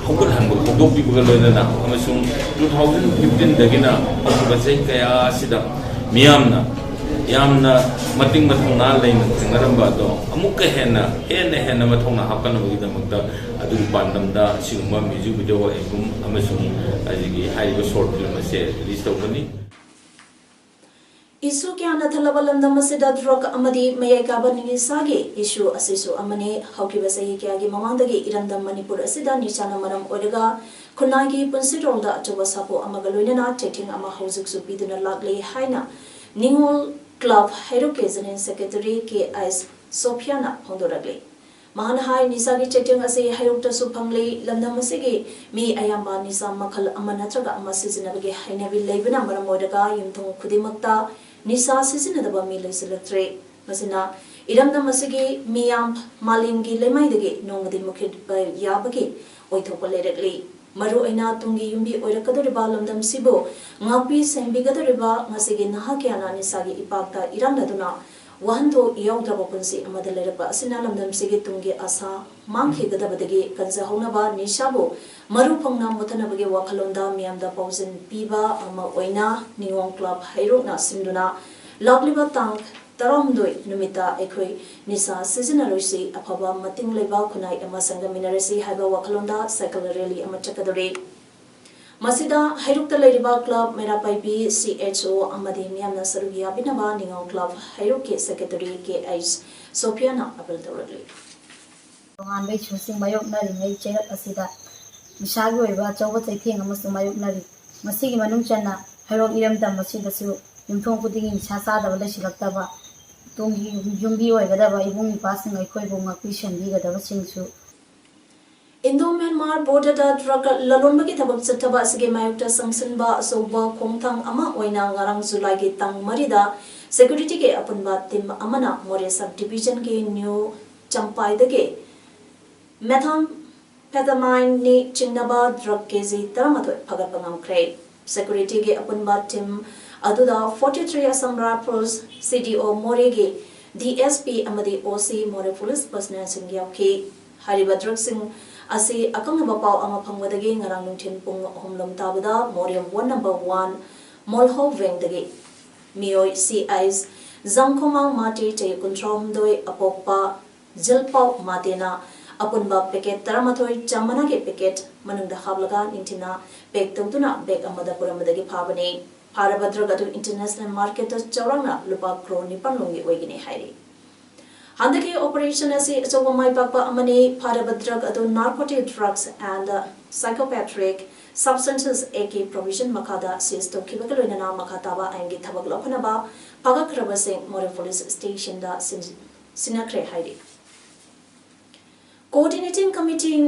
ꯍꯧꯒꯠꯍꯟꯕ, ꯍꯧꯗꯣꯛꯄꯤꯕꯒ ꯂꯣꯏꯅꯅ, ꯑꯃꯁꯨꯡ ꯇꯨ ꯊꯥꯎꯖꯟ ꯐꯤꯐꯇꯤꯟꯗꯒꯤꯅ ꯍꯧꯈꯤꯕ ꯆꯍꯤ ꯀꯌꯥ ꯑꯁꯤꯗ ꯃꯤꯌꯥꯝꯅ ꯌꯥꯝꯅ ꯃꯇꯤꯛ ꯃꯊꯧꯅꯥ ꯂꯩꯅ ꯊꯦꯡꯅꯔꯝꯕ ꯑꯗꯣ ꯑꯃꯨꯛꯀ ꯍꯦꯟꯅ, ꯍꯦꯟꯅ ꯍꯦꯟꯅ ꯃꯊꯧꯅꯥ ꯍꯥꯞꯀꯠꯅꯕꯒꯤꯗꯃꯛꯇ ꯑꯗꯨꯒꯤ ꯄꯥꯟꯗꯝꯗ ꯑꯁꯤꯒꯨꯝꯕ ꯃ꯭ꯌꯨꯖꯤꯛ ꯚꯤꯗꯤꯑꯣ ꯑꯦꯜꯕꯝ ꯑꯃꯁꯨꯡ ꯑꯁꯤꯒꯤ ꯍꯥꯏꯔꯤꯕ ꯁꯣꯔꯠ ꯐꯤꯂꯝ ꯑꯁꯤ ꯔꯤꯂꯤꯖ ꯇꯧꯒꯅꯤ꯫ ꯏꯁꯨ ꯀꯌꯥꯅ ꯊꯜꯂꯕ ꯂꯝꯗꯝ ꯑꯁꯤꯗ ꯗ꯭ꯔꯒ ꯑꯃꯗꯤ ꯃꯌꯥꯏ ꯀꯥꯕ ꯅꯤꯁꯥꯒꯤ ꯏꯁꯨ ꯑꯁꯤꯁꯨ ꯑꯃꯅꯤ꯫ ꯍꯧꯈꯤꯕ ꯆꯍꯤ ꯀꯌꯥꯒꯤ ꯃꯃꯥꯡꯗꯒꯤ ꯏꯔꯝꯗꯝ ꯃꯅꯤꯄꯨꯔ ꯑꯁꯤꯗ ꯅꯤꯁꯥꯅ ꯃꯔꯝ ꯑꯣꯏꯔꯒ ꯈꯨꯟꯅꯥꯏꯒꯤ ꯄꯨꯟꯁꯤꯔꯣꯜꯗ ꯑꯆꯧꯕ ꯁꯥꯐꯨ ꯑꯃꯒ ꯂꯣꯏꯅꯅ ꯆꯩꯊꯦꯡ ꯑꯃ ꯍꯧꯖꯤꯛꯁꯨ ꯄꯤꯗꯨꯅ ꯂꯥꯛꯂꯤ ꯍꯥꯏꯅ ꯅꯤꯉꯣꯜ ꯀ꯭ꯂꯕ ꯍꯩꯔꯣꯛꯀꯤ ꯖꯦꯅꯔꯦꯜ ꯁꯦꯀ꯭ꯔꯦꯇꯔꯤ ꯀꯦ ꯑꯩꯆ ꯁꯣꯐꯤꯌꯥꯅ ꯐꯣꯡꯗꯣꯔꯛꯂꯤ꯫ ꯃꯍꯥꯛꯅ ꯍꯥꯏ, ꯅꯤꯁꯥꯒꯤ ꯆꯩꯊꯦꯡ ꯑꯁꯤ ꯍꯩꯔꯣꯛꯇꯁꯨ ꯐꯪꯂꯤ꯫ ꯂꯝꯗꯝ ꯑꯁꯤꯒꯤ ꯃꯤ ꯑꯌꯥꯝꯕ ꯅꯤꯁꯥ ꯃꯈꯜ ꯑꯃ ꯅꯠꯇ꯭ꯔꯒ ꯑꯃ ꯁꯤꯖꯤꯟꯅꯕꯒꯤ ꯍꯩꯅꯕꯤ ꯂꯩꯕꯅ ꯃꯔꯝ ꯑꯣꯏꯔꯒ ꯌꯨꯝꯊꯣꯡ ꯈꯨꯗꯤꯡꯃꯛꯇ ꯅꯤꯁꯥ ꯁꯤꯖꯤꯟꯅꯗꯕ ꯃꯤ ꯂꯩꯁꯤꯜꯂꯛꯇ꯭ꯔꯦ꯫ ꯃꯁꯤꯅ ꯏꯔꯝꯗꯝ ꯑꯁꯤꯒꯤ ꯃꯤꯌꯥꯝ ꯃꯥꯂꯦꯝꯒꯤ ꯂꯩꯃꯥꯏꯗꯒꯤ ꯅꯣꯡꯃꯗꯤ ꯃꯨꯈꯤꯕ ꯌꯥꯕꯒꯤ ꯑꯣꯏꯊꯣꯛꯄ ꯂꯩꯔꯛꯂꯤ꯫ ꯃꯔꯨꯑꯣꯏꯅ ꯇꯨꯡꯒꯤ ꯌꯨꯝꯕꯤ ꯑꯣꯏꯔꯛꯀꯗꯧꯔꯤꯕ ꯂꯝꯗꯝꯁꯤꯕꯨ ꯉꯥꯛꯄꯤ ꯁꯦꯟꯕꯤꯒꯗꯧꯔꯤꯕ ꯉꯁꯤꯒꯤ ꯅꯍꯥ ꯀꯌꯥꯅ ꯅꯤꯁꯥꯒꯤ ꯏꯄꯥꯛꯇ ꯏꯔꯥꯡꯅꯗꯨꯅ ꯋꯥꯍꯟꯊꯣꯛ ꯌꯥꯎꯗ꯭ꯔꯕ ꯄꯨꯟꯁꯤ ꯑꯃꯗ ꯂꯩꯔꯛꯄ ꯑꯁꯤꯅ ꯂꯝꯗꯝꯁꯤꯒꯤ ꯇꯨꯡꯒꯤ ꯑꯁꯥ ꯃꯥꯡꯈꯤꯒꯗꯕꯗꯒꯤ ꯀꯟꯖꯍꯧꯅꯕ ꯅꯤꯁꯥꯕꯨ ꯃꯔꯨ ꯐꯪꯅ ꯃꯨꯊꯠꯅꯕꯒꯤ ꯋꯥꯈꯜꯂꯣꯟꯗ ꯃꯤꯌꯥꯝꯗ ꯄꯥꯎꯖꯦꯜ ꯄꯤꯕ ꯑꯃ ꯑꯣꯏꯅ ꯅꯤꯉꯣꯜ ꯀ꯭ꯂꯕ ꯍꯩꯔꯣꯛꯅ ꯁꯤꯟꯗꯨꯅ ꯂꯥꯛꯂꯤꯕ ꯇꯥꯡ ꯇꯔꯥꯍꯨꯝꯗꯣꯏ ꯅꯨꯃꯤꯠꯇ ꯑꯩꯈꯣꯏ ꯅꯤꯁꯥ ꯁꯤꯖꯤꯟꯅꯔꯣꯏꯁꯤ, ꯑꯐꯕ ꯃꯇꯤꯡ ꯂꯩꯕ ꯈꯨꯟꯅꯥꯏ ꯑꯃ ꯁꯦꯝꯒꯠꯃꯤꯟꯅꯔꯁꯤ ꯍꯥꯏꯕ ꯋꯥꯈꯜꯂꯣꯟꯗ ꯁꯥꯏꯀꯜ ꯔꯦꯂꯤ ꯑꯃ ꯆꯠꯀꯗꯧꯔꯤ꯫ ꯃꯁꯤꯗ ꯍꯩꯔꯣꯛꯇ ꯂꯩꯔꯤꯕ ꯀ꯭ꯂꯕ ꯃꯩꯔꯥ ꯄꯥꯏꯕꯤ, ꯁꯤ ꯑꯩꯆ ꯑꯣ ꯑꯃꯗꯤ ꯃꯤꯌꯥꯝꯅ ꯁꯔꯨꯛ ꯌꯥꯕꯤꯅꯕ ꯅꯤꯉꯣꯜ ꯀ꯭ꯂꯕ ꯍꯩꯔꯣꯛꯀꯤ ꯁꯦꯀ꯭ꯔꯦꯇꯔꯤ ꯀꯦ ꯑꯩꯆ ꯁꯣꯐꯤꯌꯥꯅ ꯑꯥꯄꯤꯜ ꯇꯧꯔꯛꯂꯤ꯫ ꯇꯣꯉꯥꯟꯕ ꯏꯁꯨꯁꯤꯡ ꯃꯥꯌꯣꯛꯅꯔꯤꯉꯩ ꯆꯩꯔꯛ ꯑꯁꯤꯗ ꯅꯤꯁꯥꯒꯤ ꯑꯣꯏꯕ ꯑꯆꯧꯕ ꯆꯩꯊꯦꯡ ꯑꯃꯁꯨ ꯃꯥꯌꯣꯛꯅꯔꯤ꯫ ꯃꯁꯤꯒꯤ ꯃꯅꯨꯡ ꯆꯟꯅ ꯍꯩꯔꯣꯛ ꯏꯔꯝꯗꯝ ꯑꯁꯤꯗꯁꯨ ꯌꯨꯝꯊꯣꯡ ꯈꯨꯗꯤꯡꯒꯤ ꯅꯤꯁꯥ ꯆꯥꯗꯕ ꯂꯩꯁꯤꯜꯂꯛꯇꯕ, ꯇꯨꯡꯒꯤ ꯌꯨꯝꯕꯤ ꯑꯣꯏꯒꯗꯕ ꯏꯕꯨꯡ ꯏꯄ꯭ꯋꯥꯁꯤꯡ ꯑꯩꯈꯣꯏꯕꯨ ꯉꯥꯛꯄꯤ ꯁꯦꯟꯕꯤꯒꯗꯕꯁꯤꯡꯁꯨ꯫ ꯏꯟꯗꯣ ꯃ꯭ꯌꯥꯟꯃꯥꯔ ꯕꯣꯔꯗꯔꯗ ꯗ꯭ꯔꯒ ꯂꯂꯣꯟꯕꯒꯤ ꯊꯕꯛ ꯆꯠꯊꯕ ꯑꯁꯤꯒꯤ ꯃꯥꯌꯣꯛꯇ ꯆꯪꯁꯤꯟꯕ ꯑꯆꯧꯕ ꯈꯣꯡꯊꯥꯡ ꯑꯃ ꯑꯣꯏꯅ ꯉꯔꯥꯡ ꯖꯨꯂꯥꯏꯒꯤ ꯇꯥꯡ ꯃꯔꯤꯗ ꯁꯦꯀ꯭ꯌꯨꯔꯤꯇꯤꯒꯤ ꯑꯄꯨꯟꯕ ꯇꯤꯝ ꯑꯃꯅ ꯃꯣꯔꯦ ꯁꯕ ꯗꯤꯕꯤꯖꯟꯒꯤ ꯅ꯭ꯌꯨ ꯆꯝꯄꯥꯏꯗꯒꯤ ꯃꯦꯊꯥꯝꯐꯦꯇꯥꯃꯥꯏꯟꯅꯤ ꯆꯤꯡꯅꯕ ꯗ꯭ꯔꯒ ꯀꯦꯖꯤ ꯇꯔꯥꯃꯥꯊꯣꯏ ꯐꯥꯒꯠꯄ ꯉꯝꯈ꯭ꯔꯦ꯫ ꯁꯦꯀ꯭ꯌꯨꯔꯤꯇꯤꯒꯤ ꯑꯄꯨꯟꯕ ꯇꯤꯝ ꯑꯗꯨꯗ ꯐꯣꯔꯇꯤ ꯊ꯭ꯔꯤ ꯑꯁꯥꯝ ꯔꯥꯏꯐꯜꯁ ꯁꯤ ꯗꯤ ꯑꯣ ꯃꯣꯔꯦꯒꯤ ꯗꯤ ꯑꯦꯁ ꯄꯤ ꯑꯃꯗꯤ ꯑꯣ ꯁꯤ ꯃꯣꯔꯦ ꯄꯨꯂꯤꯁ ꯄꯔꯁꯅꯦꯜꯁꯤꯡ ꯌꯥꯎꯈꯤ꯫ ꯍꯥꯏꯔꯤꯕ ꯗ꯭ꯔꯒꯁꯤꯡ ꯑꯁꯤ ꯑꯀꯛꯅꯕ ꯄꯥꯎ ꯑꯃ ꯐꯪꯕꯗꯒꯤ ꯉꯔꯥꯡ ꯅꯨꯡꯊꯤꯜ ꯄꯨꯡ ꯑꯍꯨꯝ ꯂꯣꯝ ꯇꯥꯕꯗ ꯃꯣꯔꯦ ꯋꯥꯔꯗ ꯅꯝꯕꯔ ꯋꯥꯟ ꯃꯣꯜꯍꯧ ꯋꯦꯡꯗꯒꯤ ꯃꯤꯑꯣꯏ ꯁꯤ ꯑꯥꯏꯁ ꯖꯪꯈꯣꯃꯥꯡ ꯃꯥꯇꯦ, ꯆꯍꯤ ꯀꯨꯟꯊ꯭ꯔꯥꯍꯨꯝꯗꯣꯏ, ꯑꯄꯣꯛꯄ ꯖꯤꯜꯄꯥꯎ ꯃꯥꯇꯦꯅ ꯑꯄꯨꯟꯕ ꯄꯦꯀꯦꯠ ꯇꯔꯥꯃꯥꯊꯣꯏ ꯆꯥꯃꯅꯥꯒꯤ ꯄꯦꯀꯦꯠ ꯃꯅꯨꯡꯗ ꯍꯥꯞꯂꯒ ꯅꯤꯡꯊꯤꯅ ꯄꯦꯛ ꯇꯧꯗꯨꯅ ꯕꯦꯒ ꯑꯃꯗ ꯄꯨꯔꯝꯕꯗꯒꯤ ꯐꯥꯕꯅꯤ꯫ ꯐꯥꯔꯕ ꯗ꯭ꯔꯒ ꯑꯗꯨ ꯏꯟꯇꯔꯅꯦꯁꯅꯦꯜ ꯃꯥꯔꯀꯦꯠꯇ ꯆꯥꯎꯔꯥꯛꯅ ꯂꯨꯄꯥ ꯀ꯭ꯔꯣꯔ ꯅꯤꯄꯥꯟ ꯂꯣꯝꯒꯤ ꯑꯣꯏꯒꯅꯤ ꯍꯥꯏꯔꯤ꯫ ꯍꯟꯗꯛꯀꯤ ꯑꯣꯄꯔꯦꯁꯟ ꯑꯁꯤ ꯑꯆꯧꯕ ꯃꯥꯏ ꯄꯥꯛꯄ ꯑꯃꯅꯤ꯫ ꯐꯥꯔꯕ ꯗ꯭ꯔꯒ ꯑꯗꯨ Narcotic Drugs and Psychotropic Substances Act ꯀꯤ ꯄ꯭ꯔꯣꯚꯤꯖꯟ ꯃꯈꯥꯗ ꯁꯤꯖ ꯇꯧꯈꯤꯕꯒ ꯂꯣꯏꯅꯅ ꯃꯈꯥ ꯇꯥꯕ ꯑꯥꯏꯟꯒꯤ ꯊꯕꯛ ꯂꯧꯈꯠꯅꯕ ꯐꯥꯒꯠꯈ꯭ꯔꯕꯁꯤꯡ ꯃꯣꯔꯦ ꯄꯨꯂꯤꯁ ꯁ꯭ꯇꯦꯁꯟꯗ ꯁꯤꯟ-, ꯁꯤꯟꯅꯈ꯭ꯔꯦ ꯍꯥꯏꯔꯤ꯫ Coordinating Committee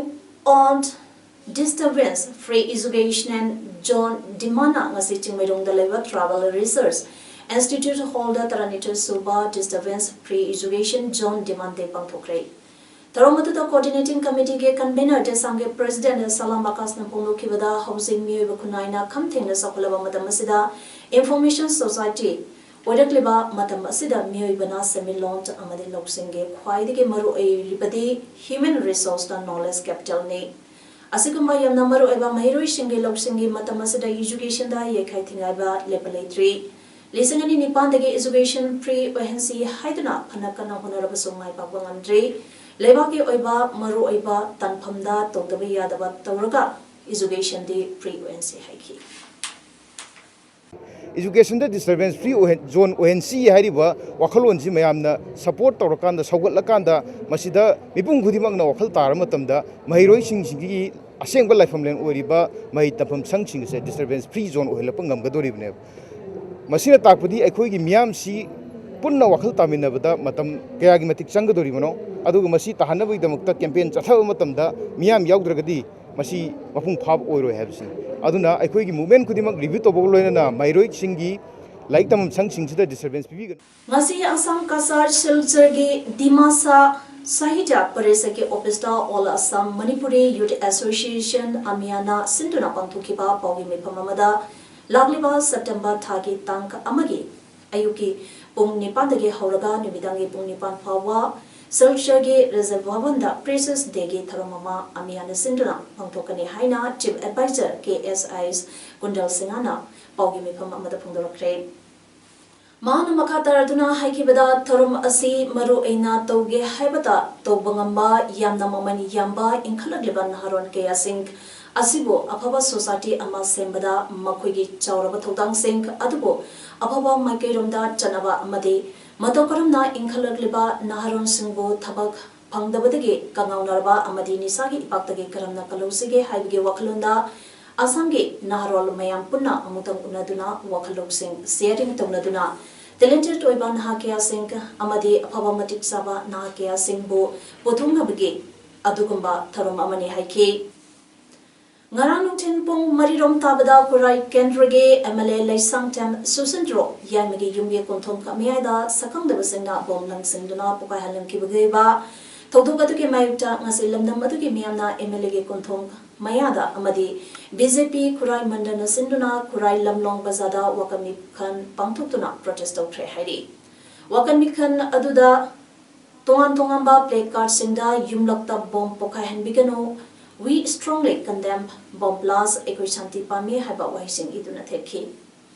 on Disturbance Free Education and Zone ꯗꯤꯃꯥꯟꯅ ꯉꯁꯤ ꯆꯤꯡꯃꯩꯔꯣꯡꯗ ꯂꯩꯕ Tribal Research Institute Hall ꯗ ꯇꯔꯥꯅꯤꯊꯣꯏ ꯁꯨꯕ Disturbance Free Education Zone Demand Day ꯄꯥꯡꯊꯣꯛꯈ꯭ꯔꯦ꯫ ꯊꯧꯔꯝ ꯑꯗꯨꯗ Coordinating Committee ꯒꯤ Convener ꯗꯦꯁꯥꯝꯒꯤ President ꯁꯂꯥꯝ ꯑꯀꯥꯁꯅ ꯐꯣꯡꯗꯣꯛꯈꯤꯕꯗ, ꯍꯧꯖꯤꯛ ꯃꯤꯑꯣꯏꯕ ꯈꯨꯟꯅꯥꯏꯅ ꯈꯝ ꯊꯦꯡꯅ ꯆꯥꯎꯈꯠꯂꯕ ꯃꯇꯝ ꯑꯁꯤꯗ Information Society ꯑꯣꯏꯔꯛꯂꯤꯕ ꯃꯇꯝ ꯑꯁꯤꯗ ꯃꯤꯑꯣꯏꯕꯅ ꯁꯦꯟꯃꯤꯠꯂꯣꯟ ꯑꯃꯗꯤ ꯂꯧꯁꯤꯡꯒꯤ ꯈ꯭ꯋꯥꯏꯗꯒꯤ ꯃꯔꯨ ꯑꯣꯏꯔꯤꯕꯗꯤ Human Resource ꯅ Knowledge Capital ꯅꯤ꯫ ꯑꯁꯤꯒꯨꯝꯕ ꯌꯥꯝꯅ ꯃꯔꯨꯑꯣꯏꯕ ꯃꯍꯩꯔꯣꯏꯁꯤꯡꯒꯤ ꯂꯧꯁꯤꯡꯒꯤ ꯃꯇꯝ ꯑꯁꯤꯗ Education ꯗ ꯌꯩꯈꯥꯏ ꯊꯤꯡꯒꯥꯏꯕ ꯂꯦꯞꯄ ꯂꯩꯇ꯭ꯔꯤ꯫ ꯂꯤꯁꯤꯡ ꯑꯅꯤ ꯅꯤꯄꯥꯟꯗꯒꯤ Education Free ꯑꯣꯏꯍꯟꯁꯤ ꯍꯥꯏꯗꯨꯅ ꯐꯅ ꯀꯟꯅ ꯍꯣꯠꯅꯔꯕꯁꯨ ꯃꯥꯏ ꯄꯥꯛꯄ ꯉꯝꯗ꯭ꯔꯤ꯫ ꯂꯩꯕꯥꯛꯀꯤ ꯑꯣꯏꯕ ꯃꯔꯨꯑꯣꯏꯕ ꯇꯥꯟꯐꯝꯗ ꯇꯧꯗꯕ ꯌꯥꯗꯕ ꯇꯧꯔꯒ Education ꯗꯤ Free ꯑꯣꯏꯍꯟꯁꯤ ꯍꯥꯏꯈꯤ꯫ Education ꯗ Disturbance Free ꯑꯣꯏꯍꯟ-, Zone ꯑꯣꯏꯍꯟꯁꯤ ꯍꯥꯏꯔꯤꯕ ꯋꯥꯈꯜꯂꯣꯟꯁꯤ ꯃꯌꯥꯝꯅ support ꯇꯧꯔꯀꯥꯟꯗ, ꯁꯧꯒꯠꯂꯀꯥꯟꯗ, ꯃꯁꯤꯗ ꯃꯤꯄꯨꯝ ꯈꯨꯗꯤꯡꯃꯛꯅ ꯋꯥꯈꯜ ꯇꯥꯔꯕ ꯃꯇꯝꯗ ꯃꯍꯩꯔꯣꯏꯁꯤꯡꯁꯤꯒꯤ ꯑꯁꯦꯡꯕ ꯂꯥꯏꯐꯝꯂꯦꯟ ꯑꯣꯏꯔꯤꯕ ꯃꯍꯩ ꯇꯝꯐꯝ ꯁꯪꯁꯤꯡ ꯑꯁꯦ Disturbance Free Zone ꯑꯣꯏꯍꯜꯂꯛꯄ ꯉꯝꯒꯗꯧꯔꯤꯕꯅꯦꯕ꯫ ꯃꯁꯤꯅ ꯇꯥꯛꯄꯗꯤ ꯑꯩꯈꯣꯏꯒꯤ ꯃꯤꯌꯥꯝꯁꯤ ꯄꯨꯟꯅ ꯋꯥꯈꯜ ꯇꯥꯃꯤꯟꯅꯕꯗ ꯃꯇꯝ ꯀꯌꯥꯒꯤ ꯃꯇꯤꯛ ꯆꯪꯒꯗꯧꯔꯤꯕꯅꯣ, ꯑꯗꯨꯒ ꯃꯁꯤ ꯇꯥꯍꯟꯅꯕꯒꯤꯗꯃꯛꯇ campaign ꯆꯠꯊꯕ ꯃꯇꯝꯗ ꯃꯤꯌꯥꯝ ꯌꯥꯎꯗ꯭ꯔꯒꯗꯤ ꯃꯁꯤ ꯃꯄꯨꯡ ꯐꯥꯕ ꯑꯣꯏꯔꯣꯏ ꯍꯥꯏꯕꯁꯤꯅꯤ꯫ ꯑꯗꯨꯅ ꯑꯩꯈꯣꯏꯒꯤ movement ꯈꯨꯗꯤꯡꯃꯛ review ꯇꯧꯕꯒ ꯂꯣꯏꯅꯅ ꯃꯍꯩꯔꯣꯏꯁꯤꯡꯒꯤ ꯂꯥꯏꯔꯤꯛ ꯇꯝꯐꯝ ꯁꯪꯁꯤꯡꯁꯤꯗ disturbance ꯄꯤꯕꯤꯒꯅꯨ꯫ ꯉꯁꯤ ꯑꯁꯥꯝ ꯀꯁꯥꯔ ꯁꯤꯜꯆꯔꯒꯤ ꯗꯤꯃꯥꯁꯥ ꯁꯥꯍꯤꯇ꯭ꯌ ꯄꯔꯤꯁꯠꯀꯤ office ꯇ All Assam Manipuri Youth Association, ꯑꯃꯤꯌꯥꯅ ꯁꯤꯟꯗꯨꯅ ꯄꯥꯡꯊꯣꯛꯈꯤꯕ ꯄꯥꯎꯒꯤ ꯃꯤꯐꯝ ꯑꯃꯗ ꯂꯥꯛꯂꯤꯕ September ꯊꯥꯒꯤ ꯇꯥꯡ ꯑꯃꯒꯤ ꯑꯌꯨꯛꯀꯤ ꯄꯨꯡ ꯅꯤꯄꯥꯟꯗꯒꯤ ꯍꯧꯔꯒ ꯅꯨꯃꯤꯗꯥꯡꯒꯤ ꯄꯨꯡ ꯅꯤꯄꯥꯟ ꯐꯥꯎꯕ ꯁꯤꯜꯆꯔꯒꯤ ꯔꯖ ꯚꯕꯟꯗ Freshers Day ꯒꯤ ꯊꯧꯔꯝ ꯑꯃ ꯑꯃꯤꯌꯥꯅ ꯁꯤꯟꯗꯨꯅ ꯄꯥꯡꯊꯣꯛꯀꯅꯤ ꯍꯥꯏꯅ Chief Advisor ꯀꯦ ꯑꯦꯁ ꯑꯥꯏ ꯀꯨꯟꯗꯜ ꯁꯤꯡꯍꯅ ꯄꯥꯎꯒꯤ ꯃꯤꯐꯝ ꯑꯃꯗ ꯐꯣꯡꯗꯣꯔꯛꯈ꯭ꯔꯦ꯫ ꯃꯍꯥꯛꯅ ꯃꯈꯥ ꯇꯥꯔꯗꯨꯅ ꯍꯥꯏꯈꯤꯕꯗ, ꯊꯧꯔꯝ ꯑꯁꯤ ꯃꯔꯨ ꯑꯣꯏꯅ ꯇꯧꯒꯦ ꯍꯥꯏꯕꯗ ꯇꯧꯕ ꯉꯝꯕ ꯌꯥꯝꯅ ꯃꯃꯜ ꯌꯥꯝꯕ ꯏꯟꯈꯠꯂꯛꯂꯤꯕ ꯅꯍꯥꯔꯣꯜ ꯀꯌꯥꯁꯤꯡ ꯑꯁꯤꯕꯨ ꯑꯐꯕ society ꯑꯃ ꯁꯦꯝꯕꯗ ꯃꯈꯣꯏꯒꯤ ꯆꯥꯎꯔꯕ ꯊꯧꯗꯥꯡꯁꯤꯡ ꯑꯗꯨꯕꯨ ꯑꯐꯕ ꯃꯥꯏꯀꯩꯔꯣꯝꯗ ꯆꯠꯅꯕ ꯑꯃꯗꯤ ꯃꯇꯧ ꯀꯔꯝꯅ ꯏꯟꯈꯠꯂꯛꯂꯤꯕ ꯅꯍꯥꯔꯣꯜꯁꯤꯡꯕꯨ ꯊꯕꯛ ꯐꯪꯗꯕꯗꯒꯤ ꯀꯉꯥꯎꯅꯔꯕ ꯑꯃꯗꯤ ꯅꯤꯁꯥꯒꯤ ꯏꯄꯥꯛꯇꯒꯤ ꯀꯔꯝꯅ ꯀꯜꯍꯧꯁꯤꯒꯦ ꯍꯥꯏꯕꯒꯤ ꯋꯥꯈꯜꯂꯣꯟꯗ ꯑꯁꯥꯝꯒꯤ ꯅꯍꯥꯔꯣꯜ ꯃꯌꯥꯝ ꯄꯨꯟꯅ ꯑꯃꯨꯛꯇꯪ ꯎꯅꯗꯨꯅ ꯋꯥꯈꯜ ꯂꯧꯁꯤꯡ sharing ꯇꯧꯅꯗꯨꯅ talented ꯑꯣꯏꯕ ꯅꯍꯥ ꯀꯌꯥꯁꯤꯡ ꯑꯃꯗꯤ ꯑꯐꯕ ꯃꯇꯤꯛ ꯆꯥꯕ ꯅꯍꯥ ꯀꯌꯥꯁꯤꯡꯕꯨ ꯄꯨꯊꯣꯛꯅꯕꯒꯤ ꯑꯗꯨꯒꯨꯝꯕ ꯊꯧꯔꯝ ꯑꯃꯅꯤ ꯍꯥꯏꯈꯤ꯫ ꯉꯔꯥꯡ ꯅꯨꯡꯊꯤꯜ ꯄꯨꯡ ꯃꯔꯤꯔꯣꯝ ꯇꯥꯕꯗ ꯈꯨꯔꯥꯏ ꯀꯦꯟꯗ꯭ꯔꯒꯤ MLA ꯂꯩꯁꯥꯡꯊꯦꯝ ꯁꯨꯁꯤꯟꯗ꯭ꯔꯣ ꯌꯥꯏꯃꯒꯤ ꯌꯨꯝꯒꯤ ꯀꯣꯟꯊꯣꯡ ꯃꯌꯥꯏꯗ ꯁꯛꯈꯪꯗꯕꯁꯤꯡꯅ ꯕꯣꯝ ꯂꯪꯁꯤꯟꯗꯨꯅ ꯄꯣꯈꯥꯏꯍꯜꯂꯝꯈꯤꯕꯒꯤ ꯑꯣꯏꯕ ꯊꯧꯗꯣꯛ ꯑꯗꯨꯒꯤ ꯃꯥꯌꯣꯛꯇ ꯉꯁꯤ ꯂꯝꯗꯝ ꯑꯗꯨꯒꯤ ꯃꯤꯌꯥꯝꯅ MLAꯒꯤ ꯀꯣꯟꯊꯣꯡ ꯃꯌꯥꯗ ꯑꯃꯗꯤ BJP ꯈꯨꯔꯥꯏ ꯃꯟꯗꯜꯅ ꯁꯤꯟꯗꯨꯅ ꯈꯨꯔꯥꯏ ꯂꯝꯂꯣꯡ ꯕꯖꯥꯔꯗ ꯋꯥꯀꯟ ꯃꯤꯈꯜ ꯄꯥꯡꯊꯣꯛꯇꯨꯅ protest ꯇꯧꯈ꯭ꯔꯦ ꯍꯥꯏꯔꯤ꯫ ꯋꯥꯀꯟ ꯃꯤꯈꯜ ꯑꯗꯨꯗ ꯇꯣꯉꯥꯟ ꯇꯣꯉꯥꯟꯕ placardꯁꯤꯡꯗ "ꯌꯨꯝꯂꯛꯇ bomb ꯄꯣꯈꯥꯏꯍꯟꯕꯤꯒꯅꯨ", "We strongly condemn bomb blast", "ꯑꯩꯈꯣꯏ ꯁꯥꯟꯇꯤ ꯄꯥꯝꯃꯤ" ꯍꯥꯏꯕ ꯋꯥꯍꯩꯁꯤꯡ ꯏꯗꯨꯅ ꯊꯦꯠꯈꯤ꯫